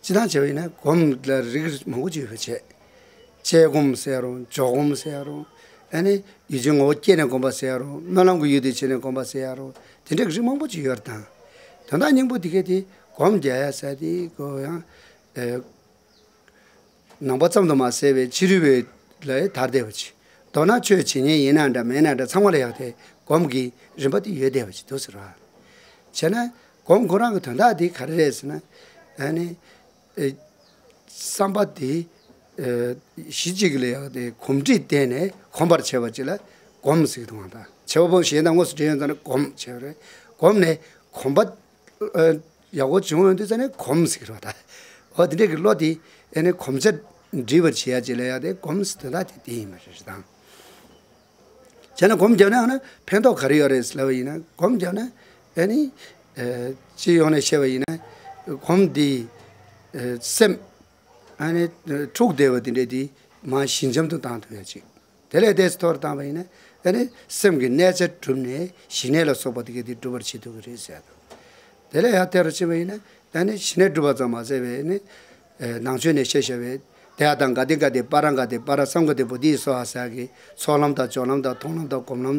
སྤྱིར་བཏང་བྱས་པ་ཡིན་ན་སྒོམ་ལ་རིགས་མང་པོ་ཅིག་ཡོད་པ་བྱས། དཔྱད་སྒོམ་ཟེར་ཡ་རུང་། འཇོག་སྒོམ་ཟེར་ཡ་རུང་། ཨ་ནི་ཡུལ་ཅན་ངོ་བོ་སྐྱེས་ནས་སྒོམ་པ་ཟེར་ཡ་རུང་། སྨོན་ལམ་གྱི་ཡུལ་དུ་བྱས་ནས་སྒོམ་པ་ཟེར་ཡ་རུང་། དེ་འདྲའི་རིགས་མང་པོ་ཅིག་ཡོད་རེད་དང་། དོན་དག་སྙིང་པོ་དེ་གས་དེ་སྒོམ་རྒྱག་ཡ་ཟེར་དེ་ཀོ་ཡང་ཨ་ནང་པ་ཙམ་དུ་མ་ཟད་པའི་ཕྱི་རོལ་པའི་ལ་དར་བསྡད་པ་ཅིག་མདོར་ན་ཆོས་བྱེད་མཁན་ཡིན་ན་འདྲ་མིན་ན་འདྲ་ཚང་མ་ལ་ཡག་དེ་སྒོམ་གྱི་རིམ་པ་དེ་ཡོད་བསྡད་པ་ཅིག་འདུག་ཟེར་བ། བྱས་ན་སྒོམ་ཁོ་རང་གི་དོན་དག་དེ་ག་རེ་རེད་ཟེར་ན། ཨ་ནི་ཨེ་བསམ་པ་དེ་ཨེ་གཞི་གཅིག་ལ་ཡག་དེ་གོམས་འདྲིས་བརྟེན་ནས་གོམས་པར་བྱས་པ་ཅིག་ལ་སྒོམ་ཟེར་གི་འདུག་ག་ད་བྱེད་པ་པོ་གཞན་དང་དངོས་སུ་འབྲེལ་ཡོད་ཙང་ནས་སྒོམ་བྱས་པ་རེད། སྒོམ་ནས་གོམས་པ་ཨ་ཡག་པོ་བྱུང་ཡོང་དུས་ཙ་ནས་གོམས་ཟེར་གི་རེད་བ་ད། འོ་དེ་འདྲས་ཀྱི་བློ་དེ་ཨ་ནི་གོམས་ཆ་འདྲིས་པར་བྱེད་ཡ་ཅིག་ལ་ཡག་དེ་སྒོམ་ཟེར་དོན་དག་དེ་དེ་ཡིན་པ་རེད་དང་། བྱས་ན་སྒོམ་བརྒྱབ་ན་ཨ་ནི་ཕན་ཐོགས་ག་རེ་ཡོད་རེད་ཟེར་ལབ་པ་ཡིན་ན། སྒོམ་བརྒྱབ་ན་ཨ་ནི་ཨ་སྤྱི་ཡོངས་ནས་བཤད་པ་ཡིན་ན་སྒོམ་འདི་ཨ་སེམས་ཨ་ནི་འཁྲུགས་བསྡད་པ་དེ་འདྲས་དེ་མར་ཞི་འཇམ་དུ་བཏང་ཐུབ་ཡ་ཅིག་དེ་ལས་ཏོག་ཙམ་མཐོ་རུ་བཏང་བ་ཡིན་ན་ཨ་ནི་སེམས་ཀྱི་གནས་ཆ་གྲུབ་ནས་ཞི་གནས་ལ་སོགས་པ་དེ་ག་དེ་འགྲུབ་པར་བྱེད་ཐུབ་ཀྱི་རེད་ཟེར་ཡ་དང་། དེ་ལས་ཡར་མཐོ་རུ་ཕྱིན་པ་ཡིན་ན་ཨ་ནི་ཞི་གནས་སྒྲུབ་པ་ཙམ་མ་ཟད་པའི་ནི་ཨ་ནང་ཆོས་ནས་བཤད་བཞག་པའི་དེ་ཡ་དང་ག་དེ་ག་དེ་པ་ར་ག་དེ་པ་ར་སཾ་ག་དེ་བོ་དྷི་སྭཱ་ཧཱ་ཟེར་ཡ་གི་ཚོགས་ལམ་དང་སྦྱོར་ལམ་དང་མཐོང་ལམ་དང་སྒོམ་ལམ།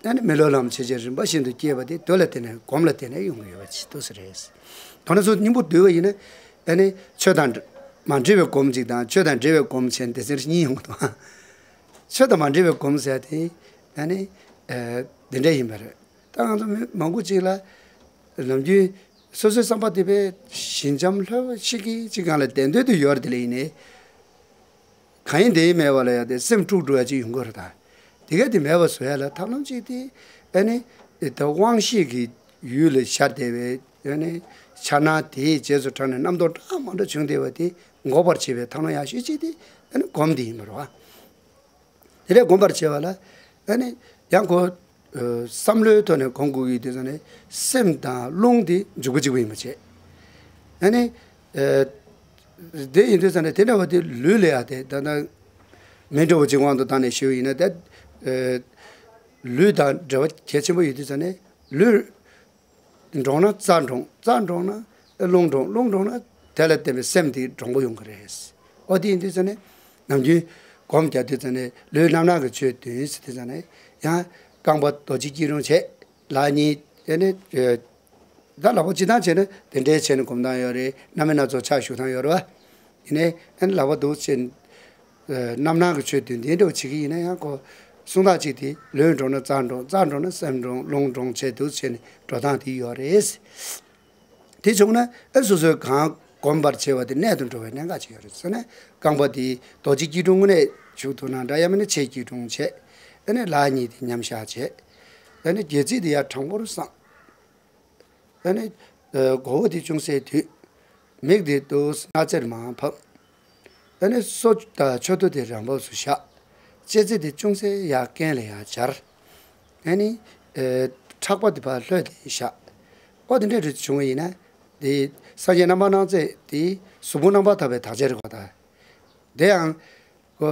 ཨ་ནི་མི་སློབ་ལམ་ཆེ་ཆེར་རིམ་པ་བཞིན་དུ་སྐྱེས་པ་དེ་དུ་ལ་བརྟེན་ནས་སྒོམ་ལ་བརྟེན་ནས་ཡོང་གི་ཡོད་པ་ཅིག་འདུག་ཟེར་རེད། དོན་ལ་སོ་སྙིང་པོ་བསྡུས་པ་ཡིན་ན་ཨ་ནི་ཆོས་དང་མ་འབྲེལ་བའི་སྒོམ་ཅིག་དང་ཆོས་དང་འབྲེལ་བའི་སྒོམ་བྱས་ནས་སྡེ་ཚན་གཉིས་ཡོང་གི་འདུག་ཆོས་དང་མ་འབྲེལ་བའི་སྒོམ་ཟེར་དེ་ཨ་ནི་ཨ་འདི་འདྲ་ཡིན་པ་རེད། ད་ང་ཚོ་མི་མང་པོ་ཅིག་ལ་ནམ་རྒྱུན་སོ་སོའི་བསམ་པ་དེ་དཔེ་ཞི་འཇམ་ལྷོད་པོ་ཞིག་གི་ཅིག་སྒང་ལ་བདེན་དོན་དུ་ཡོད་རེད། དེ་ལ་ཡིན་ནའི། གང་ཡིན་དེ་ཡིན་མེད་པ་ལ་ཡ་དེ་སེམས་དཀྲུགས་འགྲོ་ཡ་ཅིག་ཡོང་གི་རེད་ད། དེ་ག་དེ་མེད་པ་བཟོ་ཡ་ལ་ཐབས་ལམ་ཅིག་དེ་ཨ་ནི་ད་དབང་ཤེས་ཀྱི་ཡུལ་ལ་ཤར་བསྡད་པའི་ཨ་ནི་འཆར་སྣང་དེའི་རྗེས་སུ་འབྲངས་ནས་རྣམ་རྟོག་འདྲ་མི་འདྲ་བྱུང་བསྡད་པ་དེ་འགོག་པར་བྱེད་པའི་ཐབས་ལམ་ཡག་ཤོས་ཅིག་དེ་ཨ་ནི་སྒོམ་དེ་ཡིན་པ་རེད་བ། དེ་འདྲས་སྒོམ་པར་བྱེད་པ་ལ་ཨ་ནི་ཡང་ཁོ་ཨ་བསམ་བློའི་ཐོག་ནས་སྒོམ་དགོས་ཀྱི་དུས་ཙམ་ནས་སེམས་དང་རླུང་དེ་འཇུག་པ་གཅིག་པ་ཡིན་པ་བྱས། ཨ་ནི་ཨ་དེ་ཡིན་དུས་ཙམ་ནས་དེ་འདྲ་བ་དེ་ལུས་ལ་ཡང་དེ་ད་ལྟ་མེ་འདྲ་བོ་གཅིག་དབང་དུ་བཏང་ནས་ཞུས་པ་ཡིན་ན། དེ་ཨ་ལུས་དང་འབྲེལ་བ་གལ་ཆེན་པོ་ཡོད་དུས་ཙམ་ནས་ལུས་འགྲོགས་ན་རྩ་འགྲོགས། རྩ་འགྲོགས་ན་རླུང་འགྲོགས། རླུང་འགྲོགས་ན་དེ་ལ་བརྟེན་པའི་སེམས་དེ་འགྲོགས་པོ་ཡོང་གི་རེད། ཨོ་དེ་ཡིན་དུས་ཙམ་ནས་ནམ་རྒྱུན་སྒོམ་རྒྱག་དུས་ཙམ་ནས་ལུས་རྣམ་སྣང་གི་ཆོས་བདུན་ཟེར་དུས་ཙམ་ནས་ཡང་རྐང་པ་རྡོ་རྗེ་སྐྱིལ་ཀྲུང་བྱས། ལག་གཉིས་དེ་ནས་ཨ་ད་ལག་པ་སྤྱི་བཏང་བྱས་ན་དེ་འདྲའི་བྱས་ནས་སྒོམ་སྟངས་ཡོད་རེད། སྣ་མིན་སྣ་ཚོགས་ཕྱག་བཞུགས་སྟངས་ཡོད་རེད་བ། ཡིན་ནའི་ཨ་ནི་ལག་པ་འདུག་བྱས་ནས་རྣམ་སྣང་གི་ཆོས་བདུན་དེ་འདྲ་བྱེད་ཀྱི་ཡིན་ན་ཡང་ཁོ་གསུང་སྟངས་གཅིག་དེ་ལུས་འགྲོགས་ན་རྩ་འགྲོགས། རྩ་འགྲོགས་ན་སེམས་འགྲོགས། རླུང་འགྲོགས་བྱས་འདུག་བྱས་ནས་འགྲོ་སྟངས་དེ་ཡོད་རེད། དེ་བྱུང་ན་ཨ་སོ་སོའི་གང་སྒོམ་པར་བྱེད་པ་དེ་གནད་དུ་འགྲོ་བའི་གནད་འགག་ཅིག་ཡོད་རེད་ཟེར་ན། རྐང་པ་དེ་རྡོ་རྗེ་སྐྱིལ་ཀྲུང་ངོས་ནས་བཞུགས་ཐུབ་ན་འདྲ། ཡང་མིན་ན་ཆེ་སྐྱིལ་ཀྲུང་བྱས། ཨ་ནི་ལག་གཉིས་དེ་མཉམ་བཞག་བྱས། ཨ་ནི་སྒལ་ཚིགས་དེ་ཡར་དྲང་པོར་བསྲང་། ཨ་ནི་ཨ་མགོ་བོ་དེ་ཅུང་ཟད་དུད། མིག་དེ་ཏོག་ཙམ་སྣ་རྩེར་མར་ཕབ། ཨ་ནི་སོ་དང་མཆུ་ཏོ་དེ་རང་བབས་སུ་བཞག། ལྕེ་རྩེ་དེ་ཅུང་ཟད་ཡར་རྐན་ལ་ཡར་སྦྱར། ཨ་ནི་ཨ་ཕྲག་པ་དེ་ཕར་ལྷོད་དེ་བཞག། ཨོ་དེ་འདྲ་རེ་བྱུང་བ་ཡིན་ན་དེ་སངས་རྒྱས་རྣམ་པར་སྣང་མཛད་དེ་གཟུགས་ཕུང་རྣམ་པར་དག་པའི་དག་ཆ་རེད་གོ་ད། དེ་ཡང་ཁོ་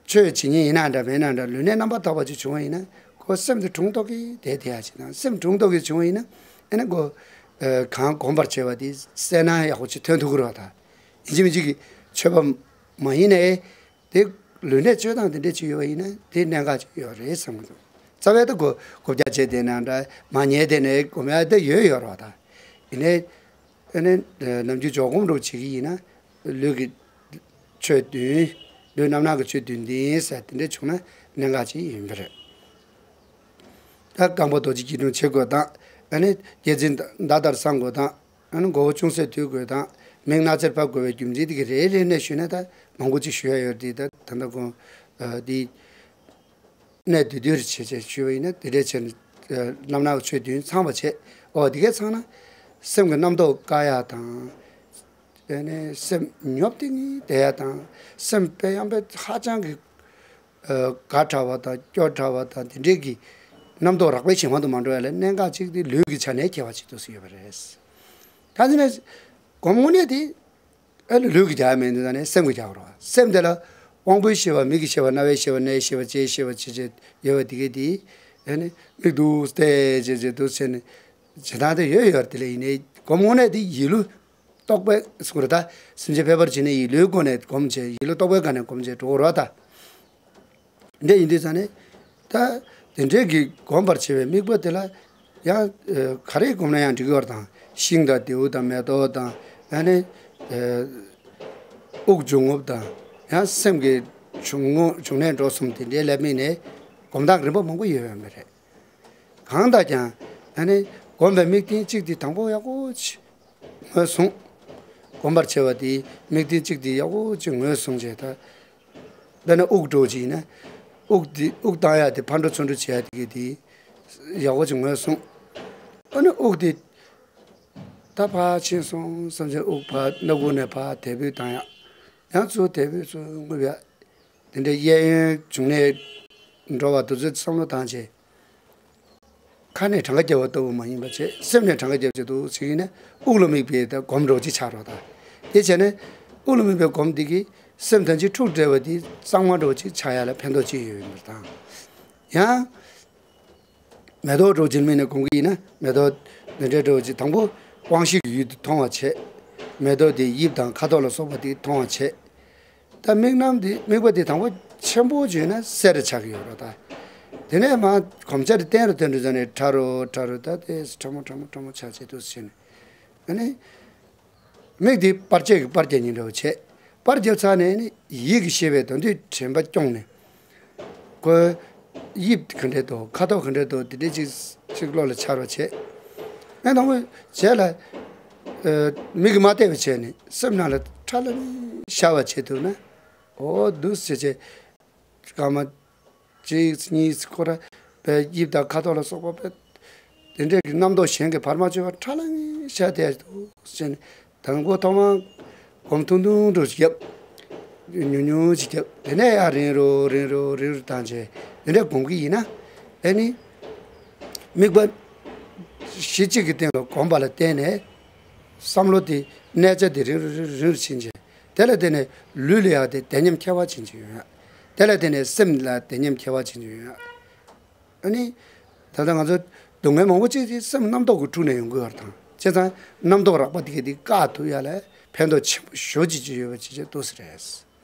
ཆོས་བྱེད་མཁན་ཡིན་ན་འདྲ་མིན་ན་འདྲ་ལུས་གནད་རྣམ་པར་དག་པ་ཅིག་བྱུང་བ་ཡིན་ན་ཁོ་སེམས་དེ་དྲུང་ཏོག་གིས་དེ་དེ་ཡ་ཅིག་དང་། སེམས་དྲུང་ཏོག་གིས་བྱུང་བ་ཡིན་ན་ཨ་ནི་ཁོ་ཨ་གང་སྒོམ་པར་བྱེད་པ་དེ་གསལ་སྣང་ཡག་པོ་ཅིག་ཐོན་ཐུབ་ཀྱི་རེད་བ་ད། ཡིན་གཅིག་མིན་གཅིག་གི་མཆོད་པ་མ་ཡིན་ནའི་དེ་ལུས་གནད་བཅོས་སྟངས་དེ་འདྲ་ཅིག་ཡོད་པ་ཡིན་ན་དེ་གནད་འགག་ཅིག་ཡོད་རེད་བསམ་གྱི་འདུག་རྩ་བའི་ད་ཁོ་རྐུབ་བཀྱག་བྱས་བསྡད་ན་འདྲ་མར་ཉལ་བསྡད་ནས་སྒོམ་ཡ་ད་ཡོད་ཡོད་རེད་བ་ད། ཡིན་ནའི་ཨ་ནི་ནམ་རྒྱུན་འཇོག་སྒོམ་འདྲ་བོ་བྱེད་ཀྱི་ཡིན་ན། ལུས་ཀྱི་ཆོས་བདུན། ལུས་རྣམ་སྣང་གི་ཆོས་བདུན་ལྡན་ཟེར་དེ་འདྲ་བྱུང་ན་གནད་འགག་ཅིག་ཡིན་པ་རེད། ད་རྐང་པ་རྡོ་རྗེ་སྐྱིལ་ཀྲུང་བྱེད་དགོས་དང་། ཨ་ནི་སྒལ་ཚིགས་མདའ་ལྟར་བསྲང་དགོས་དང་ ཨ་ནི་མགོ་བོ་ཅུང་ཟད་དུད་དགོས་དང་མིག་སྣ་རྩེར་ཕབ་དགོས་པའི་རྒྱུ་མཚན་དེ་གི་རེ་རེ་ནས་ཞུས་ན་ད་མང་པོ་ཅིག་ཞུ་ཡ་ཡོད་རེད། དེ་ད་ད་ལྟ་ཁོང་འདི་གནས་བསྡུས་བསྡུས་རེ་བྱས་བྱས་ཞུས་པ་ཡིན་ན་དེ་འདྲས་བྱས་ནས་རྣམ་སྣང་གི་ཆོས་བདུན་ཚང་བ་བྱས། ཨོ་དེ་གས་ཚང་ན་སེམས་ཀྱི་རྣམ་རྟོག་བཀག་ཡ་དང་། དེ་ནས་སེམས་ཉོབ་སྟེ་ངེས་བསྡད་ཡ་དང་། སེམས་དཔེ་ཡང་དཔེ་ཧ་ཅང་གི་དགའ་དྲགས་པ་དང་སྐྱོ་དྲགས་པ་དང་དེ་འདྲས་ཀྱི་རྣམ་རྟོག་རགས་པའི་བྱེ་བ་དུ་མ་འགྲོ་ཡ་ལ་གནད་འགག་ཅིག་དེ་ལུས་ཀྱི་ཆ་ནས་ཁྱད་པར་ཅིག་ཏུ་སུ་ཡོད་པ་རེད། ད་དེ་ནས་སྒོམ་དངོས་གནས་དེ་ཨ་ནི་ལུས་ཀྱི་རྒྱག་ཡ་མེད་འདུག་ད་ནས་སེམས་ཀྱི་རྒྱག་རོགས། སེམས་དེ་ལ་དབང་པོའི་ཤེས་པ་མིག་གི་ཤེས་པ་རྣ་བའི་ཤེས་པ་སྣའི་ཤེས་པ་ལྕེའི་ཤེས་པ་ཅེས་བྱས་ཡོད་པ་དེ་གས་དེ་ཨ་ནི་མིག་འདུག་སྟེ་བྱས་བྱས་འདུག་བྱས་ནས་བྱེད་སྟངས་དེ་ཡོད་ཡོད་དེ་ལས་ཡིན་ནའི་སྒོམ་དངོས་གནས་དེ་ཡིད་ལུས་རྟོག་པའི་སྐོར་ད་སེམས་ཅན་ཕལ་པར་བྱས་ནས་ཡིད་ལུས་སྒོ་ནས་སྒོམ་བྱས་ཡིད་ལུས་རྟོག་པའི་སྒང་ནས་སྒོམ་བྱས་འགྲོ་གི་རོགས་ད། འདྲ་ཡིན་དུས་ཙང་ནས་ད་དེ་འདྲའི་གི་སྒོམ་པར་བྱེད་པའི་དམིགས་པ་དེ་ལ་ཡང་ག་རེ་སྒོམ་ན་ཡང་འགྲིག་གི་ཡོད་རེད་དང་། ཤིང་དང་རྡེའུ་དང་མེ་ཏོག་དང་ཨ་ནི་དབུགས་འབྱུང་རྔུབ་དང་ཡང་སེམས་ཀྱི་འབྱུང་རྔུབ་འབྱུང་གནས་འགྲོ་གསུམ་དེ་འདྲའི་ལ་དམིགས་ནས་སྒོམ་སྟངས་རིམ་པ་མང་པོ་ཡོད་ཡོད་མ་རེད། གང་ལྟར་ཀྱང་ཨ་ནི་སྒོམ་པའི་དམིགས་རྟེན་གཅིག་དེ་དང་པོ་ཡག་པོ་ཅིག་ངོས་བཟུང་། སྒོམ་པར་བྱེད་པ་དེའི་དམིགས་རྟེན་གཅིག་དེ་ཡག་པོ་ཅིག་ངོས་བཟུང་བྱས་ད། དཔེར་ན་དབུགས་འགྲོ་ཅིག་ཡིན་ན། དབུགས་དེ་དབུགས་བཏང་ཡག་དེ་ཕར་འགྲོ་ཚུར་འགྲོ་བྱེད་ཡག་དེ་གི་དེ་ཡག་པོ་ཅིག་ངོས་བཟུང་། ཨ་ནི་དབུགས་དེ་ད་ཕར་ཕྱིན་སོང་བསམ་བྱས་དབུགས་ཕར་སྣ་ཁུག་ནས་ཕར་དལ་བུས་བཏང་ཡག་ཡང་ཚུར་དལ་བུས་ཚུར་རྔུབ་ཡག་དེ་འདྲའི་གཡས་གཡོན་འབྱུང་གནས་འགྲོ་བ་དེ་ཚོའི་བསམ་བློ་བཏང་བྱས། ཁ་ནས་གྲངས་ཀ་རྒྱབ་པ་ལྟ་བུ་མ་ཡིན་པ་བྱས་སེམས་ནས་གྲངས་ཀ་རྒྱབ་བྱས་འདུག་ཟེར་གྱི་ཡིན་ན་དབུགས་ལ་དམིགས་པའི་ད་སྒོམ་རོགས་ཅིག་ཆགས་རོགས་ད། དེ་བྱས་ནས་དབུགས་ལ་དམིགས་པའི་སྒོམ་འདི་གིས་སེམས་ཐམས་ཅད་འཁྲུག་བྲལ་བ་འདི་གཙང་མ་འདྲ་བོ་ཅིག་ཆགས་ཡ་ལ་ཕན་ཐོགས་ཅིག་ཡོད་ཡོད་པ་དང་། ཡང་མེ་ཏོག་འདྲ་བོ་ཅིག་དམིགས་ནས་སྒོམ་གྱི་ཡིན་ན་མེ་ཏོག་འདི་འདྲའི་འདྲ་བོ་ཅིག་དང་པོ་དབང་ཤེས་ཀྱི་ཡུལ་དུ་མཐོང་བ་བྱས། མེ་ཏོག་དེ་དབྱིབས་དང་ཁ་དོག་ལ་སོགས་པ་དེ་མཐོང་བ་བྱས། ད་དམིགས་རྣམ་དེ་དམིགས་པ་དེ་དང་པོ་ཆེན་པོ་བརྗོད་ན་གསལ་རུ་ཆགས་ཀྱི་ཡོད་རེད་ད། དེ་ནས་མར་གོམས་ཆ་དེ་བརྟན་རུ་བརྟན་རུ་བྱས་ནས་ཕྲ་རུ་ཕྲ་རུ་ད་དེ་ཕྲ་མོ་ཕྲ་མོ་ཕྲ་མོ་ཆགས་བྱས་འདུག་ཟེར་ནས། ཨ་ནི། མིག་དེ་པར་ཆས་ཀྱི་པར་རྒྱག་ཉིན་འདྲ་བོ་བྱས། པར་རྒྱབ་ཚར་ནས་ནི་ཡིད་ཀྱི་ཤེས་པས་དོན་དུ་དྲན་པ་སྐྱོང་ནས། ཁོའི་དབྱིབས་ག་འདྲས་འདུག་ཁ་དོག་ག་འདྲས་འདུག་དེ་འདྲས་ཅིག་ཅིག་བློ་ལ་འཆར་བ་བྱས། ཨ་དང་པོ་བྱས་ལ། ཨ་མིག་གིས་མ་བལྟས་པ་བྱས་ནས་སེམས་ནང་ལ་ཁྲ་ལམ་ཤར་བ་བྱས་ཐུབ་ན། འོ་འདུག་ཟེར་བྱས། སྐར་མ་གཅིག་གཉིས་ཁོ་ར་པའི་དབྱིབས་དང་ཁ་དོག་ལ་སོགས་པ་པའི་དེ་འདྲས་ཀྱི་རྣམ་རྟོག་གཞན་གྱིས་བར་མ་ཆོད་པར་ཁྲ་ལམ་ཤར་བསྡད་འདུག་ཟེར་ནས་དང་པོ་ཐོག་མར་སྒོམ་ཐུང་ཐུང་འདྲ་བོ་ཞིག་བརྒྱབ། ཉུང་ཉུང་ཞིག་བརྒྱབ། དེ་ནས་ཡར་རིང་རུ་རིང་རུ་རིང་རུ་བཏང་བྱས་དེ་འདྲས་སྒོམ་གྱི་ཡིན་ན། ཨེ་ནི། དམིགས་པ་གཞི་གཅིག་གི་སྟེང་ལ་གོམས་པ་ལ་བརྟེན་ནས་བསམ་བློ་དེ་གནས་ཆ་དེ་རིང་རུ་རིང་རུ་རིང་རུ་ཕྱིན་བྱས། དེ་ལ་བརྟེན་ནས་ལུས་ལ་ཡང་དེ་བདེ་ཉམས་ཁྱད་པར་ཅན་ཅིག་ཡོང་ཡ། དེ་ལ་བརྟེན་ནས་སེམས་ལ་བདེ་ཉམས་ཁྱད་པར་ཅན་ཅིག་ཡོང་ཡ། ཨ་ནི། ད་ལྟ་ང་ཚོ་སྡུག་བསྔལ་མང་པོ་ཅིག་དེ་སེམས་རྣམ་རྟོག་གི་དཀྲུགས་ནས་ཡོང་གི་ཡོད་རེད་དང་། བྱས་ཙང་རྣམ་རྟོག་རགས་པ་དེ་གས་དེ་བཀག་ཐུབ་ཡ་ལ་ཕན་ཐོགས་ཆེན་པོ་ཞེ་པོ་ཅིག་ཅིག་ཡོད་པ་ཅིག་ཅིག་འདུག་ཟེར་རེད།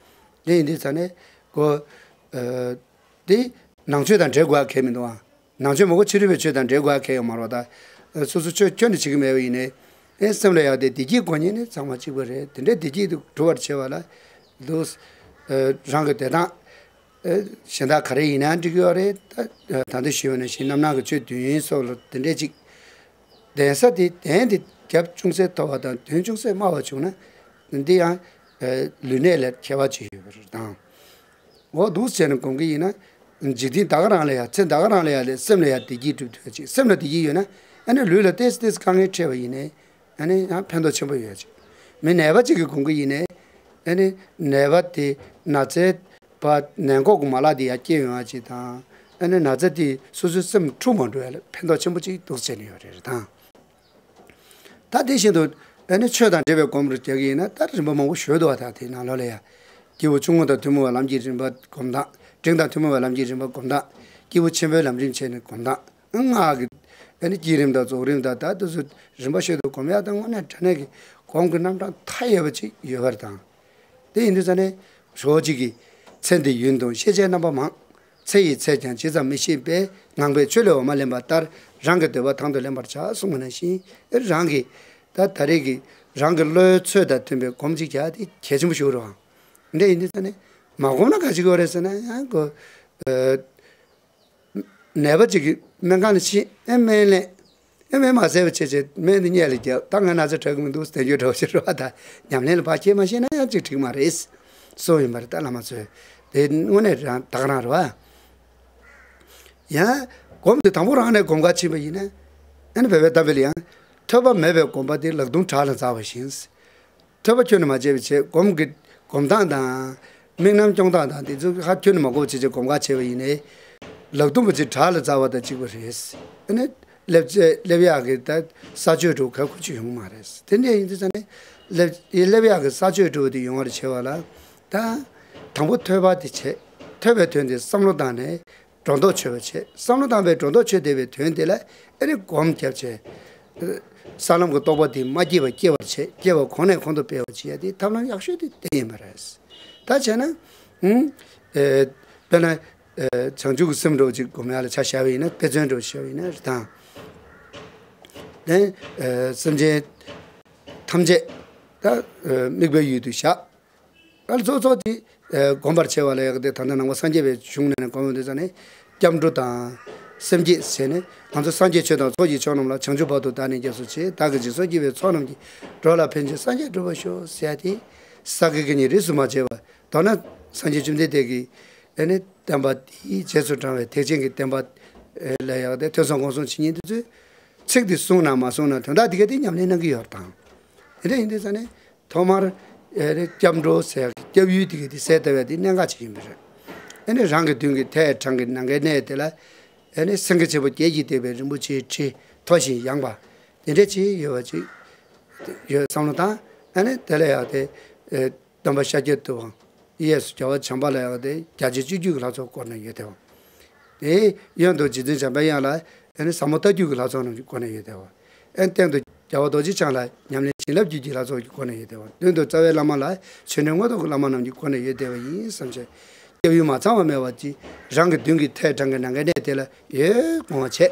དེ་ཡིན་དུས་ཙང་ནས་གོ། ཨ། དེ་ནང་ཆོས་དང་འབྲེལ་དགོས་ཡ་གལ་མི་འདུག་ཨ། ནང་ཆོས་མ་གོ་ཕྱི་རོལ་པའི་ཆོས་དང་འབྲེལ་དགོས་ཡ་གལ་ཡོད་མ་རེད་ད། སོ་སོ་ཆོས་ཁྱོན་ནས་བྱེད་ཀྱི་མེད་པ་ཡིན་ནའི། ཨེ་སེམས་ལ་ཡག་དེ་བདེ་སྐྱིད་དགོས་ཉིན་ནི་ཚང་མ་གཅིག་པ་རེད། དེ་འདྲའི་བདེ་སྐྱིད་དུ་གྲུབ་པར་བྱེད་པ་ལ། འདུག་ཨ། རང་གི་བདེ་ཐང་། ཨེ་གཞན་དག་ག་རེ་ཡིན་ན་འགྲིག་གི་ཡོད་རེད་ད། ད་ལྟ་ཞུས་པ་ནང་བཞིན་རྣམ་སྣང་གི་ཆོས་བདུན་སོགས་ལ་དེ་འདྲའི་ཅིག་གདན་ས་དེ་གདན་དེ་རྒྱབ་ཅུང་ཟད་མཐོ་བ་དང་མདུན་ཅུང་ཟད་དམའ་བ་བྱུང་ན། འདི་ཡང་ལུས་གནས་ལ་ཁྱད་པར་ཅིག་ཡོད་པ་རེད་དང་། འོ་འདུག་བྱས་ནས་སྒོམ་གྱི་ཡིན་ན། འཇིག་རྟེན་ད་ག་རང་ལ་ཡང་ཚེ་ད་ག་རང་ལ་ཡང་ལས་སེམས་ལ་ཡང་བདེ་སྐྱིད་སྒྲུབ་ཐུབ་ཅིག་སེམས་ལ་བདེ་སྐྱིད་ཡོད་ན། ཨ་ནི་ལུས་ལ་ཏོག་ཙམ་ཏོག་ཙམ་དཀའ་ངལ་འཕྲད་པ་ཡིན་ནའི། ཨ་ནི་ཡང་ཕན་ཐོགས་ཆེན་པོ་ཡོད་ཅིག་མི་ནད་པ་ཅིག་གིས་སྒོམ་གྱི་ཡིན་ནའི། ཨ་ནི་ནད་པ་དེ་ན་ཚའི་བར་ནད་འགོག་གི་མ་ལག་དེ་ཡར་སྐྱེ་ཡོང་བ་ཅིག་དང་། ཨ་ནི་ན་ཚ་དེ་སོ་སོའི་སེམས་འཁྲུག་མ་འགྲོ་ཡ་ལ་ཕན་ཐོགས་ཆེན་པོ་ཅིག་འདུག་བྱས་ནས་ཡོད་རེད་དང་། ད་དེ་བཞིན་དུ་ཨ་ནི་ཆོས་དང་འབྲེལ་བའི་སྒོམ་རུ་རྒྱག་གི་ཡིན་ན་ད་རིམ་པ་མང་པོ་ཞུས་འདུག་བ། ད་དེའི་ནང་ལོགས་ལ་ཡ། སྐྱེས་བུ་ཆུང་ངུ་དང་ཐུན་མོང་བའི་ལམ་གྱི་རིམ་པ་སྒོམ་སྟངས། འབྲིང་དང་ཐུན་མོང་བའི་ལམ་གྱི་རིམ་པ་སྒོམ་སྟངས། སྐྱེས་བུ་ཆེན་པོའི་ལམ་རིམ་བྱས་ནས་སྒོམ་སྟངས། སྔགས་ཀྱི་ཨ་ནི་བསྐྱེད་རིམ་དང་རྫོགས་རིམ་དང་ད་དེ་ཚོ་རིམ་པ་བཤད་དུ་སྒོམ་ཡག་དང་དངོས་གནས་དྲང་གནས་ཀྱི་སྒོམ་གྱི་རྣམ་གྲངས་མཐའ་ཡས་པ་ཅིག་ཡོད་པ་རེད་དང་། དེ་ཡིན་དུས་ཙང་ནས་ཞོགས་ཀྱི་ཚེ་འདི་ཡུན་དུ་ཤེས་བྱའི་རྣམ་པ་མང་། ཚེ་ཡི་ཚད་ཀྱང་ཇི་ཙམ་མི་ཤེས་པས། ངང་པས་ཆོས་ལས་འོ་མ་ལེན་པ་ལྟར། རང་གི་འདོད་པ་དང་དུ་ལེན་པར་བྱ་གསུངས་པ་ནང་བཞིན། རང་གི་ད་ད་རེས་ཀྱི་རང་གི་བློའི་ཚོད་དང་མཐུན་པའི་སྒོམ་གཅིག་རྒྱག་དེ་གལ་ཆེན་པོ་ཞིག་རེད་བ། འདི་ཡིན་དུས་ཙང་ནས་མ་སྒོམ་ན་ག་ཅིག་ཡོད་རེད་ཟེར་ན་ཡང་གོ། ཨ། ནད་པ་ཅིག་གི་སྨན་ཁང་ལ་ཕྱིན། ཨེ་སྨན་ལེན། ཨེ་མེ་མ་བཟས་པ་བྱས་བྱས་མེ་འདི་སྙད་ལ་རྒྱབ། ད་ང་ན་ཚ་དྲག་གི་མི་འདུག་དེ་འགྱོད་འགྲོ་ཕྱིར་བ། ད་ཉམས་ལེན་ལ་ཕར་ཁྱེད་མ་ཤེས་ན་ཡང་ཅིག་འགྲིག་མ་རེད། སོ་ཡིན་པ་རེད། ད་བླ་མ་ཚོས་དེ་དངོས་གནས་རང་ད་ག་རང་རེད་བ། ཡང་སྒོམ་དེ་དང་པོ་རང་ནས་སྒོམ་ག་ཕྱིན་པ་ཡིན་ན། ཨ་ནི་བོད་པའི་གཏམ་དཔེ་ལ་ཡང་ཐོས་པ་མེད་པའི་སྒོམ་པ་དེ་ལག་རྡུང་བྲག་ལ་འཛེགས་པ་བཞིན། ཐོས་པ་ཁྱོན་ནས་མ་བྱས་པའི་ཆེད་སྒོམ་གྱི་སྒོམ་སྟངས་དང་། དམིགས་རྣམ་སྐྱོང་སྟངས་དང་དེ་ཚོ་ཧ་ཁྱོན་ནས་མ་གོ་བྱས་བྱས་སྒོམ་ག་བྱས་པ་ཡིན་ནའི། ལག་རྡུང་པ་ཅིག་བྲག་ལ་འཛེགས་པ་དང་གཅིག་པ་རེད། ཨ་ནི་སླེབས་ཚེ་སླེབས་ཡག་གི་ད་ས་ཆོད་འགྲོ་ག་ཁུ་ཆུ་ཡོང་མ་རེད། དེ་འདྲ་ཡིན་དུས་ཙང་ནས་སླེབས་སླེབས་ཡག་གི་ས་ཆོད་འགྲོ་དེ་ཡོང་བར་བྱེད་པ་ལ། ད་དང་པོ་ཐོས་པ་དེ་བྱེད། ཐོས་པའི་དོན་དེ་བསམ་བློ་བཏང་ནས་སྒྲོ་འདོགས་ཆོད་པ་བྱེད། བསམ་བློ་བཏང་པའི་སྒྲོ་འདོགས་ཆོད་བསྡད་པའི་དོན་དེ་ལ་ཨེ་རེ་སྒོམ་བརྒྱབ་བྱས། ས་ལམ་གྱི་རྟོགས་པ་དེ་མ་སྐྱེས་པ་སྐྱེ་བར་བྱེད། སྐྱེས་པ་གོང་ནས་གོང་དུ་སྤེལ་བར་བྱེད་ཡ་དེ་ཐབས་ལམ་ཡག་ཤོས་དེ་དེ་ཡིན་པ་རེད། ད་བྱས་ན། ཧུམ། ཨེ། དཔེར་ན། ཨེ། བྱང་ཆུབ་ཀྱི་སེམས་འདྲ་བོ་ཅིག་སྒོམ་ཡ་ལ་ཆ་བཞག་པ་ཡིན་ན། དཔེ་མཚོན་འདྲ་བོ་བཞག་པ་ཡིན་ན་རེད་དང་། དེ། ཨེ། སེམས་ཅན་ཐམས་ཅད་ད། ཨེ། དམིགས་པའི་ཡུལ་དུ་བཞག་ཨ་ལ་ཚོགས་ཚོགས་དེ། ཨེ། སྒོམ་པར་བྱེད་པ་ལ་ཡག་སྟེ། ད་ལྟ་ནང་པ་སངས་རྒྱས་པའི་གཞུང་ནས་ནི་སྒོམ་ཡོང་དུས་ཙང་ནས། སྐྱབས་འགྲོ་དང་། སེམས་བསྐྱེད་ཟེར་ནས། ང་ཚོ་སངས་རྒྱས་ཆོས་དང་ཚོགས་ཀྱི་མཆོག་རྣམས་ལ། བྱང་ཆུབ་བར་དུ་བདག་ནི་སྐྱབས་སུ་མཆི། བདག་གིས་སྦྱིན་སོགས་བགྱིས་པའི་ཚོགས་རྣམས་ཀྱིས། འགྲོ་ལ་ཕན་ཕྱིར་སངས་རྒྱས་འགྲུབ་པར་ཤོག་ཟེར་ཡ་དེ། ས་དགེ་བཀའ་རྙིང་རིས་སུ་མ་ཆད་པ། མདོར་ན་སངས་རྒྱས་བཅོམ་ལྡན་འདས་ཀྱི་ཨེ་ནི་བསྟན་པ་དེའི་རྗེས་སུ་འབྲང་བའི་ཐེག་ཆེན་གྱི་བསྟན་པ་ལ་ཡག་སྟེ་ཐོས་བསམ་སྒོམ་གསུམ་བྱེད་མཁན་དེ་ཚོས་ཚིག་འདི་གསུངས་ན་མ་གསུངས་ན་དོན་དག་འདི་ག་དེ་ཉམས་ལེན་གནང་གི་ཡོད་དང་། དེ་འདྲ་ཡིན་དུས་ཙང་ནས། ཐོག་མར། ཨེ་རེ་སྐྱབས་འགྲོ་ཟེར་སྐྱབས་ཡུལ་དེ་ག་དེ་གསལ་བཏབ་ཡ་དེ་གནད་འགག་ཅིག་ཡིན་པ་རེད། ཨེ་ནི་རང་གི་མདུན་གྱི་ཐད་དྲངས་ཀྱི་ནམ་མཁའི་གནས་དེ་ལ། ཨེ་ནི་སེང་གེ་ཆེན་པོ་བརྒྱད་ཀྱིས་བཏེགས་པའི་རིན་པོ་ཆེའི་ཁྲི་མཐོ་ཞིང་ཡངས་པ་དེ་འདྲ་ཅིག་ཡོད་པ་ཅིག་ཡོད་བསམ་བློ་བཏང་། ཨེ་ནི་དེ་ལ་ཡག་སྟེ། ཨེ། སྟོན་པ་ཤཱཀྱ་ཐུབ་དབང་། གཡས་སུ་རྒྱལ་བ་བྱམས་པ་ལ་ཡག་སྟེ་རྒྱ་ཆེན་སྤྱོད་བརྒྱུད་ཀྱི་ལྷ་ཚོགས་བསྐོར་ནས་ཡོད་དེ་བ། དེའི་གཡོན་དུ་རྗེ་བཙུན་འཇམ་པའི་དབྱངས་ལ་ཨེ་ནི་ཟབ་མོ་ལྟ་བརྒྱུད་ཀྱི་ལྷ་ཚོགས་རྣམས་ཀྱིས་བསྐོར་ནས་ཡོད་དེ་བ། ཨེ་སྟེང་དུ་རྒྱལ་བ་རྡོ་རྗེ་འཆང་ལ་ཉམས་ལེན་བྱིན་རླབས་རྒྱུད་ཀྱི་ལྷ་ཚོགས་ཀྱིས་བསྐོར་ནས་ཡོད་དེ་བ། མདུན་དུ་རྩ་བའི་བླ་མ་ལ་མཆོད་གནས་མངོན་རྟོགས་ཀྱི་བླ་མ་རྣམས་ཀྱིས་བསྐོར་ནས་ཡོད་དེ་བ་ཡིན་བསམ་བྱས། སྐྱབས་ཡུལ་མ་ཚང་བ་མེད་པ་ཅིག་རང་གི་མདུན་གྱི་ཐད་དྲངས་ཀྱི་ནམ་མཁའི་གནས་དེ་ལ་ཡོད་དགོངས་པ་བྱས།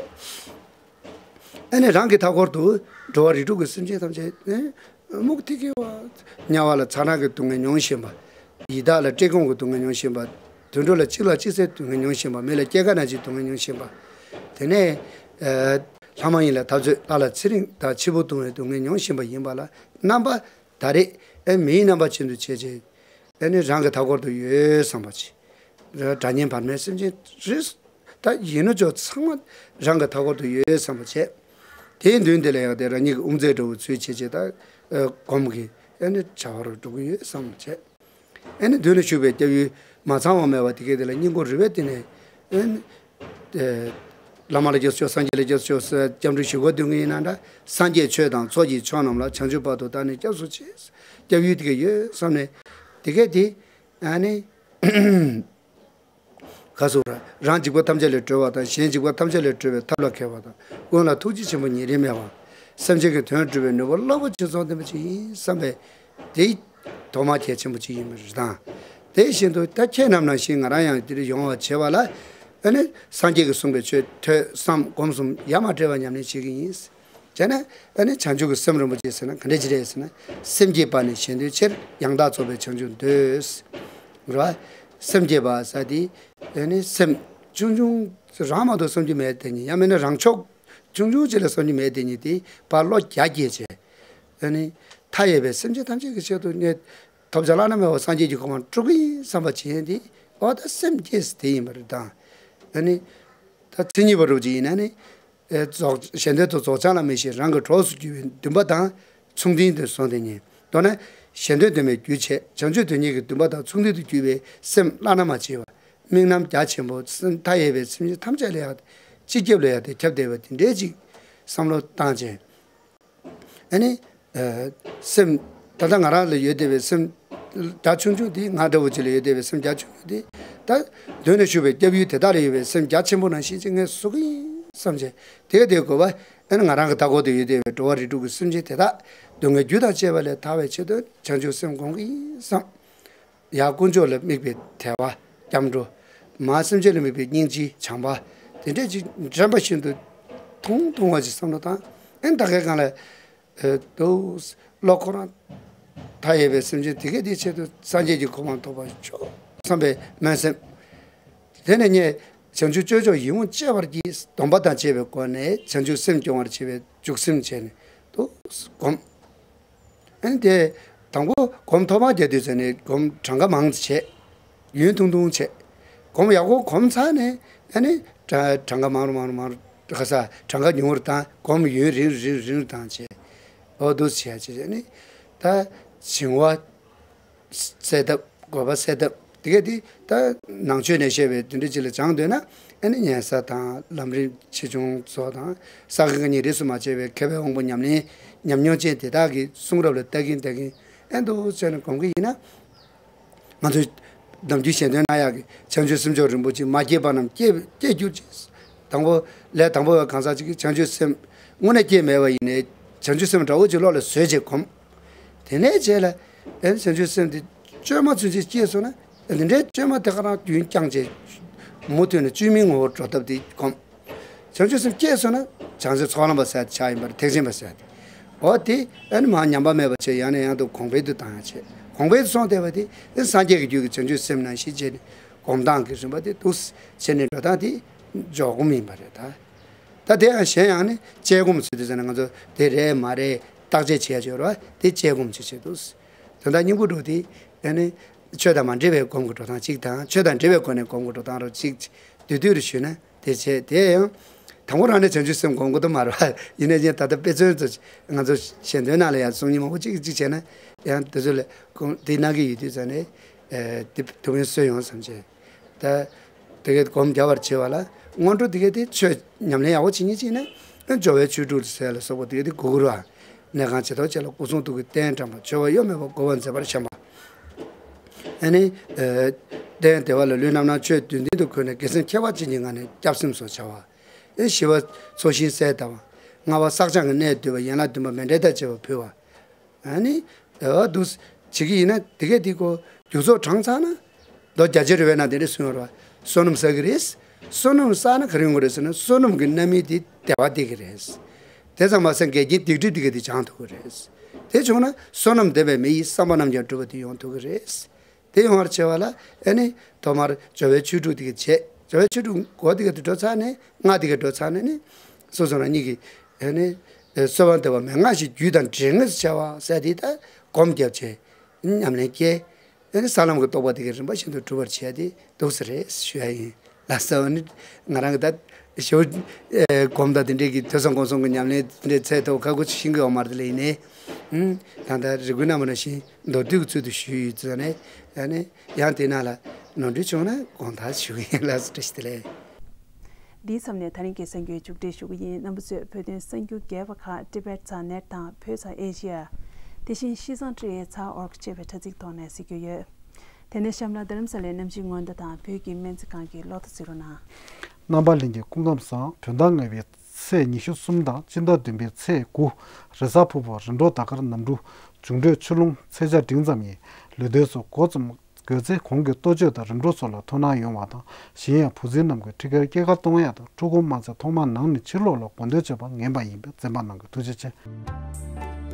ཨ་ནི་རང་གི་མཐའ་འཁོར་དུ་འགྲོ་བ་རིགས་དྲུག་གི་སེམས་ཅན་ཐམས་ཅད་ནི། མུག་ཐིག་གི་བ། དམྱལ་བ་ལ་ཚ་གྲང་གི་སྡུག་བསྔལ་མྱོང་བཞིན་པ། ཡི་དྭགས་ལ་བཀྲེས་སྐོམ་གྱི་སྡུག་བསྔལ་མྱོང་བཞིན་པ། དུད་འགྲོ་ལ་གཅིག་ལ་གཅིག་བསྲེས་སྡུག་བསྔལ་མྱོང་བཞིན་པ། མི་ལ་སྐྱེ་རྒ་ན་འཆིའི་སྡུག་བསྔལ་མྱོང་བཞིན་པ། དེ་ནས། ཨ། ལྷ་མ་ཡིན་ལ་འཐབ་རྩོད། ལྷ་ལ་ཚེ་རིང་དང་འཆི་འཕོ་ལྟུང་བའི་སྡུག་བསྔལ་མྱོང་བཞིན་པ་ཡིན་པ་ལ། རྣམ་པ་ད་རེས་ཨེ་མིའི་རྣམ་པ་ཅན་དུ་བྱས་བྱས། ཨེ་ནི་རང་གི་མཐའ་འཁོར་དུ་ཡོད་བསམ་པ་བྱེད། དགྲ་གཉེན་བར་མའི་སེམས་ཅན་རེ་ད་ཡིན་ནོ་ཅོག་ཚང་མ་རང་གི་མཐའ་འཁོར་དུ་ཡོད་བསམ་པ་བྱས། དེའི་མདུན་དེ་ལ་ཡག་སྟེ་རང་ཉིད་ཀྱི་དབུ་མཛད་འདྲ་བོ་ཚུལ་བྱེད་བྱེད་ད། ཨེ་སྒོམ་གྱི་ཨེ་ནི་བྱ་བ་རུ་འགྲོ་གི་ཡོད་བསམ་པ་བྱས། ཨེ་ནི་མདུན་ལ་བཞུགས་པའི་སྐྱབས་ཡུལ་མ་ཚང་བ་མེད་པ་དེ་གས་དེ་ལ་སྙིང་ཁོང་རུས་པའི་གཏིང་ནས་ཨེ་ནི། ཨེ། བླ་མ་ལ་སྐྱབས་སུ་མཆིའོ། སངས་རྒྱས་ལ་སྐྱབས་སུ་མཆིའོ་ཟེར་སྐྱབས་འགྲོའི་ཞུ་སྒོ་འདོན་གྱི་ཡིན་ན་འདྲ། སངས་རྒྱས་ཆོས་དང་ཚོགས་ཀྱི་མཆོག་རྣམས་ལ། བྱང་ཆུབ་བར་དུ་བདག་ནི་སྐྱབས་སུ་མཆི། སྐྱབས་ཡུལ་དེ་ག་ཡོད་བསམ་ནས། དེ་གས་དེ། ཨ་ནི། ག་སོགས་ར། རང་འཇིགས་པ་ཐམས་ཅད་ལས་གྲོལ་བ་དང་། གཞན་འཇིགས་པ་ཐམས་ཅད་ལས་གྲོལ་བའི་ཐབས་ལ་མཁས་པ་དང་། ཀུན་ལ་ཐུགས་རྗེ་ཆེན་པོ་ཉེ་རིང་མེད་པ། སེམས་ཅན་གྱི་དོན་སྒྲུབ་པའི་ནུས་པ་རླབས་པོ་ཆེ་ཚང་ལྡན་པ་ཅིག་ཡིན་བསམ་པའི་དེ་དོགས་མ་གལ་ཆེན་པོ་ཅིག་ཡིན་པ་རེད་དང་། དེ་བཞིན་དུ་ད་ཁྱེད་རྣམས་ནང་བཞིན་ང་རང་ཡང་འདིར་ཡོང་བར་བྱེད་པ་ལ། ཨ་ནི་སངས་རྒྱས་ཀྱིས་གསུངས་པའི་ཆོས་ཐོས་བསམ་སྒོམ་གསུམ་ཡ་མ་བྲལ་བ་ཉམས་ལེན་བྱེད་ཀྱི་ཡིན། བྱས་ན་ཨ་ནི་བྱང་ཆུབ་ཀྱི་སེམས་རིན་པོ་ཆེ་ཟེར་ན་ག་འདྲ་ཅིག་རེད་ཟེར་ན། སེམས་བསྐྱེད་པ་ནི་གཞན་དོན་ཕྱིར། ཡང་དག་རྫོགས་པའི་བྱང་ཆུབ་འདོད། རེད་བ། སེམས་བསྐྱེད་པ་ཟེར་དེ་ཨ་ནི་སེམས་ཆུང་ཆུང་རང་མ་གཏོགས་བསམ་རྒྱུ་མེད་དེ་ཉིད། ཡང་མིན་ན་རང་ཕྱོགས་ཆུང་ཆུང་ཅིག་ལ་བསམ་རྒྱུ་མེད་དེ་ཉིད་དེ་ཕར་བློ་རྒྱ་བསྐྱེད་བྱས། ཨ་ནི་མཐའ་ཡས་པའི་སེམས་ཅན་ཐམས་ཅད་ཀྱི་ཆེད་དུ་ངས་ཐོབ་བྱ་བླ་ན་མེད་པ་སངས་རྒྱས་ཀྱི་གོ་འཕང་སྒྲུབ་ཀྱི་ཡིན་བསམ་པ་བྱས་ཏེ། འོ་ད་སེམས་བསྐྱེད་དེ་ཡིན་པ་རེད་དང་། ཨ་ནི་ད་མཚན་ཉིད་པ་རུ་ཅིག་ཡིན་ན་ནི། ཨེ་རྫོགས་གཞན་དོན་དུ་རྫོགས་བྱང་ལ་མི་ཞེན་རང་གི་གྲོགས་སུ་གྱུར་པའི་འདུན་པ་དང་མཚུངས་ལྡན་དུ་སོང་སྟེ་ཉིད། མདོར་ན་གཞན་དོན་འདུན་པའི་རྒྱུ་བྱས། བྱང་ཆུབ་དོན་གཉེར་གྱི་འདུན་པ་དང་མཚུངས་ལྡན་དུ་གྱུར་པའི་སེམས་བླ་ན་མ་མཆིས་པ། དམིགས་རྣམ་རྒྱ་ཆེན་པོ། སེམས་མཐའ་ཡས་པའི་སེམས་ཅན་ཐམས་ཅད་ལ་ཡང་སྤྱི་ཁྱབ་ལ་ཡང་དེ་ཁྱབ་བསྡད་པ་དེ་འདྲའི་ཅིག་བསམ་བློ་བཏང་བྱས། ཨ་ནི། ཨ། སེམས། ད་ལྟ་ང་རང་ལ་ཡོད་བསྡད་པའི་སེམས་རྒྱ་ཆུང་ཆུང་དེ། ང་འདྲ་བོ་ཅིག་ལ་ཡོད་བསྡད་པའི་སེམས་རྒྱ་ཆུང་ཆུང་དེ། ད་མདུན་ལ་བཞུགས་པའི་སྐྱབས་ཡུལ་དེ་དག་ལ་ཡོད་པའི་སེམས་རྒྱ་ཆེན་པོ་ནང་བཞིན་ཅིག་ངས་བཟོ་གི་ཡིན་བསམ་བྱས། དེ་ག་དེ་དགོས་པ། ཨ་ནི་ང་རང་གི་མཐའ་འཁོར་དུ་ཡོད་བསྡད་པའི་འགྲོ་བ་རིགས་དྲུག་གི་སེམས་ཅན་དེ་དག་སྡུག་བསྔལ་རྒྱུ་དང་བཅས་པ་ལས་ཐར་བའི་ཆེད་དུ་བྱང་ཆུབ་སེམས་སྒོམ་གི་ཡིན་བསམ། ཡར་དཀོན་མཆོག་ལ་དམིགས་པའི་དད་པ། སྐྱབས་འགྲོ། མར་སེམས་ཅན་ལ་དམིགས་པའི་སྙིང་རྗེ་བྱམས་པ། དེ་འདྲས་ཅིག་དྲན་པ་བཞིན་དུ་ཐུང་ཐུང་བ་ཅིག་བསམ་བློ་བཏང་། ཨེ་ད་གའི་སྒང་ལ། ཨེ་དུ། བློ་ཁོ་རང་མཐའ་ཡས་པའི་སེམས་ཅན་དེ་གས་དེའི་ཆེད་དུ་སངས་རྒྱས་ཀྱི་གོ་འཕང་ཐོབ་པར་ཤོག་བསམ་པའི་སྨོན་སེམས། དེ་ནས་ངས་ བྱང་ཆུབ་སྤྱོད་མཆོག་ཡིད་འོང་སྤྱད་པར་བགྱི། སྡོམ་པ་དང་བཅས་པའི་སྒོ་ནས་བྱང་ཆུབ་སེམས་སྐྱོང་བར་བྱེད་པའི་འཇུག་སེམས་བྱས་ནས་དུ་སྒོམ། ཨ་ནི་དེ་དང་པོ་སྒོམ་ཐོག་མར་རྒྱག་དུས་ཙམ་ནས་སྒོམ་གྲངས་ཀ་མང་དུ་བྱས། ཡུན་ཐུང་ཐུང་བྱས། སྒོམ་ཡག་པོ་གོམས་ཚར་ནས་ཨ་ནི་གྲངས་ཀ་མང་རུ་མང་རུ་མང་རུ་ག་ས་གྲངས་ཀ་ཉུང་རུ་བཏང་། སྒོམ་ཡུན་རིང་རུ་རིང་རུ་རིང་རུ་བཏང་བྱས། འོ་འདུག་བྱས་བྱས་ནས་ད་བྱིང་བ་སེལ་ཐབས། རྒོད་པ་སེལ་ཐབས་དེ་ག་དེ་ད་ནང་ཆོས་ནས་བཤད་པའི་དེ་འདྲ་ཅིག་ལ་སྦྱངས་འདོད་ན། ཨ་ནི་ཉན་ས་དང་ལམ་རིམ་ཆེ་ཆུང་སོགས་དང་། ས་ག་གཉིས་རིས་སུ་མ་ཆད་པའི་མཁས་པའི་དབང་པོ་ཉམས་ལེན་ཉམས་མྱོང་ཅན་དེ་དག་གི་གསུང་རབ་ལ་ལྟ་གིན་ལྟ་གིན་ཨ་འདུག་བྱས་ནས་སྒོམ་གྱི་ཡིན་ན། ང་ཚོས་ནམ་རྒྱུན་ཞལ་འདོན་གནང་ཡག་གི་བྱང་ཆུབ་སེམས་མཆོག་རིན་པོ་ཆེ་མ་སྐྱེས་པ་རྣམས་སྐྱེ་སྐྱེ་གྱུར་ཅིག། དང་པོ་ལས་དང་པོ་བའི་གང་ཟག་ཅིག་གིས་བྱང་ཆུབ་སེམས་དངོས་གནས་སྐྱེས་མེད་པ་ཡིན་ནའི་བྱང་ཆུབ་སེམས་འདྲ་བོ་ཅིག་བློ་ལ་བཟོས་བྱས་སྒོམ། དེ་ནས་རྗེས་ལ་ཨེ་བྱང་ཆུབ་སེམས་དེ་བཅོས་མ་ཚུན་ཆད་སྐྱེས་སོང་ན། འདི་འདྲའི་བཅོས་མ་དེ་ག་རང་རྒྱུན་བསྐྱངས་བྱས་མུ་མཐུད་ནས་བཅོས་མིན་ངོ་བོར་འགྲོ་ཐབས་དེ་སྒོམ། བྱང་ཆུབ་སེམས་སྐྱེས་སོང་ན་བྱང་སེམས་ཚོགས་ལམ་པ་ཟེར་ཆགས་ཡིན་པར་ཐེག་ཆེན་པ་ཟེར་ཏེ། འོ་དེ་ཨ་ནི་མར་ཉམས་པ་མེད་པ་བྱས་ཡང་ནས་ཡང་དུ་གོང་འཕེལ་དུ་བཏང་ཡང་བྱས། གོང་འཕེལ་དུ་སོང་བསྡད་པ་དེ་ཨ་སངས་རྒྱས་ཀྱི་རྒྱུད་ཀྱི་བྱང་ཆུབ་སེམས་ནང་བཞིན་བྱས་ནས་སྒོམ་སྟངས་ཀྱི་རིམ་པ་དེ་འདུག་བྱས་ནས་འགྲོ་སྟངས་དེ་འཇོག་སྒོམ་ཡིན་པ་རེད་ད། ད་དེ་ཡང་གཞན་ཡང་ནི་དཔྱད་སྒོམ་ཟེར་དུས་ཙམ་ནས་ང་ཚོ་དེ་རེད་མ་རེད་བརྟག་དཔྱད་བྱེད་ཡ་ཅིག་ཡོད་རེད་བ། དེ་དཔྱད་སྒོམ་ཅིག་བྱེད་འདུག། དོན་དག་སྙིང་པོ་འགྲོ་དེ་ཨ་ནི་ཆོས་དང་མ་འབྲེལ་བའི་སྒོམ་གྱི་འགྲོ་སྟངས་གཅིག་དང་། ཆོས་དང་འབྲེལ་བའི་སྒོ་ནས་སྒོམ་གྱི་འགྲོ་སྟངས་རོ་གཅིག་དུས་དུས་རུ་ཞུས་ན། དེ་བྱས་དེ་ཡང་དང་པོ་རང་ནས་བྱང་ཆུབ་སེམས་སྒོམ་དགོས་དོན་མ་རེད་བ། ཡིན་ནའི་ཡང་ད་ལྟ་དཔེ་མཚོན་དུ་ང་ཚོ་ཞལ་འདོན་ནང་ལ་ཡང་གསུང་མཁན་མང་པོ་གཅིག་གིས་གཅིག་བྱས་ན་ཡང་དེ་ཚོ་ལ་སྒོམ་དེ་གནང་གི་ཡོད་དུས་ཙང་ནས་ཨེ་དེ་དུ་མིན་གསོས་ཡོང་བསམ་བྱས། ད་དེ་གའི་སྒོམ་རྒྱག་པར་བྱེད་པ་ལ་སྔོན་འགྲོ་དེ་གའི་དེ་ཆོས་ཉམས་ལེན་ཡག་པོ་བྱེད་མཁན་གཅིག་ནས་སྦྱོར་བའི་ཆོས་དྲུག་ཟེར་ལ་སོགས་པ་དེ་གའི་དེ་དགོས་ཀྱི་རེད་བ། གནས་ཁང་ཇི་ལྟར་བྱས་ལ་སྐུ་གསུང་ཐུགས་ཀྱི་རྟེན་བཀྲམ་པ། འཆི་བ་གཡོ་མེད་པར་བསྐོར་བ་མཛད་པར་བཤམས་པ། ཨ་ནི། ཨ་རྟེན་དེ་བ་ལ་ལུས་རྣམ་སྣང་ཆོས་བདུན་ལྡན་དུ་གོས་ནས་དགེ་སེམས་ཁྱད་པར་ཅན་གྱི་ངང་ནས་སྐྱབས་སེམས་སོགས་བྱ་བ། ཨེ་ཞི་བ་ཚོགས་ཞིང་གསལ་ལྟ་བ། ལྔ་པ་བསགས་སྦྱང་གི་གནད་བསྡུས་པ། ཡན་ལག་བདུན་པ་མཎྜལ་དང་བཅས་པ་ཕུལ་བ། ཨ་ནི། ཨ་འདུག་བྱེད་ཀྱི་ཡིན་ན་དེ་གས་དེ་ཀོ་རྒྱུ་ཚོགས་དྲངས་ཚར་ན། མདོ་རྒྱ་ཆེར་རོལ་པའི་ནང་དེ་འདྲ་གསུངས་ཡོད་རེད་བ། བསོད་ནམས་བསགས་ཀྱི་རེད། བསོད་ནམས་བསགས་ན་ག་རེ་ཡོང་གི་རེད་ཟེར་ན་བསོད་ནམས་ཀྱི་རྣམ་སྨིན་དེ་བདེ་བ་སྟེར་གྱི་རེད། དེ་ཙམ་མ་ཟད་འགལ་རྐྱེན་སྡིག་སྒྲིབ་དེ་གས་དེ་བྱང་ཐུབ་ཀྱི་རེད། དེ་བྱུང་ན་བསོད་ནམས་ལྡན་པའི་མི་ཡི་བསམ་པ་རྣམས་ཀྱང་འགྲུབ་པ་དེ་ཡོང་ཐུབ་ཀྱི་རེད། དེ་ཡོང་བར་བྱེད་པ་ལ་ཨ་ནི་ཐོག་མར་སྦྱོར་བའི་ཆོས་དྲུག་དེ་གས་བྱས། སྦྱོར་བའི་ཆོས་དྲུག་སྒོ་དེ་གས་དེ་འགྲོ་ཚར་ནས་ལྔ་དེ་གས་འགྲོ་ཚར་ནས་ནི་སོ་སོ་རང་ཉིད་ཀྱི་ཨ་ནི་གསོལ་བ་འདེབས་པ་མན་ངག་བཞི་རྒྱུད་དང་འབྲེལ་ངེས་སུ་བྱ་བ་ཟེར་དེ་ད་སྒོམ་བརྒྱབ་བྱས་ཉམས་ལེན་སྐྱེས། ཨ་ནི་ས་ལམ་གྱི་རྟོགས་པ་དེ་གའི་རིམ་པ་བཞིན་དུ་གྲུབ་པར་བྱས་ཏེ་འདུག་ས་རེད་ཞུ་ཡ་ཡིན། ལགས་སོ། ཨ་ནི་ང་རང་གི་ད་ཞོ་སྒོམ་དང་དེ་འདྲས་ཀྱི་ཐོས་བསམ་སྒོམ་གསུམ་གྱི་ཉམས་ལེན་དེ་འདྲས་ཚད་མཐོ་ཁག་པོ་ཞིག་ཤེས་ཀྱི་ཡོད་མ་རེད་དེ་ལས་ཡིན་ནའི། ཨུམ། ད་ལྟ་རེ་སྐུལ་གནང་བ་ནང་བཞིན་མདོར་བསྡུས་ཀྱི་ཚུལ་དུ་ཞུས་ཡོད་ཙང་ནས་ཨ་ནི་ཡང་དེ་ནང་ལ་ནོར་འཁྲུལ་བྱུང་ན་དགོངས་དག་ཞུ་གི་ཡིན། ལགས་སོ། བཀྲ་ཤིས་བདེ་ལེགས། འདིའི་མཚམས་ནས་ད་རིང་གི་གསར་འགྱུར་མཇུག་སྒྲིལ་ཞུ་གི་ཡིན། རྣམ་པ་ཚོས་བོད་དོན་གསར་འགྱུར་རྒྱས་པ་ཁག་Tibet ཚང་net དང་བོད་ཚང་Asia། དེ་བཞིན་ཤིས་ཙང་ཀྲི་ཡེ་ཚང་org ཅེས་པའི་དྲ་ཚིགས་ཐོག་ནས་གཟིགས་རྒྱུ་ཡོད། དེ་ནས་གཤམ་ལ་རྡ་རམ་ས་ལའི་གནམ་གཤིས་སྔོན་བརྡ་དང་བོད་ཀྱི་སྨན་རྩིས་ཁང་གི་གློག་བརྡ་གཟིགས་རོགས་གནང་། རྣམ་པ་ལྷན་རྒྱས་སྐུ་ཁམས་བཟང་། བོད་ཟླ་ལྔ་པའི་ཚེས་ཉི་ཤུ་གསུམ་དང་སྤྱི་ཟླ་བདུན་པའི་ཚེས་དགུ། རེས་གཟའ་ཕུར་བུ། རེས་འགྲོགས་ཟླ་སྐར་ནམ་གྲུ། འབྱུང་འཕྲོད་ཆུ་ཀླུང་། ཚེས་ཆ་འབྲིང་ཙམ་ཡིན། ལུས་རྟེན་སོགས་འགོ་རྩོམ་དགོས་ཚེ་གོང་གི་གཏོ་བཅོས་དང་རིམ་གྲོ་སོགས་ལ་ཐུགས་སྣང་ཡོང་བ་དང་། གཞན་ཡང་བུ་འཛིན་རྣམས་ཀྱིས་ཁྲི་ཁར་སྐྱེས་སྐར་གཏོང་ཡ་དང་ཕྲུ་གུ་མ་ཚད་ཐོག་མར་ནང་ནས་ཕྱི་ལོགས་ལ་དགོས་འདོད་བྱེད་པ་ངན་པ་ཡིན་པས་འཛེམ་པ་གནང་གི། ཐུགས་རྗེ་ཆེ།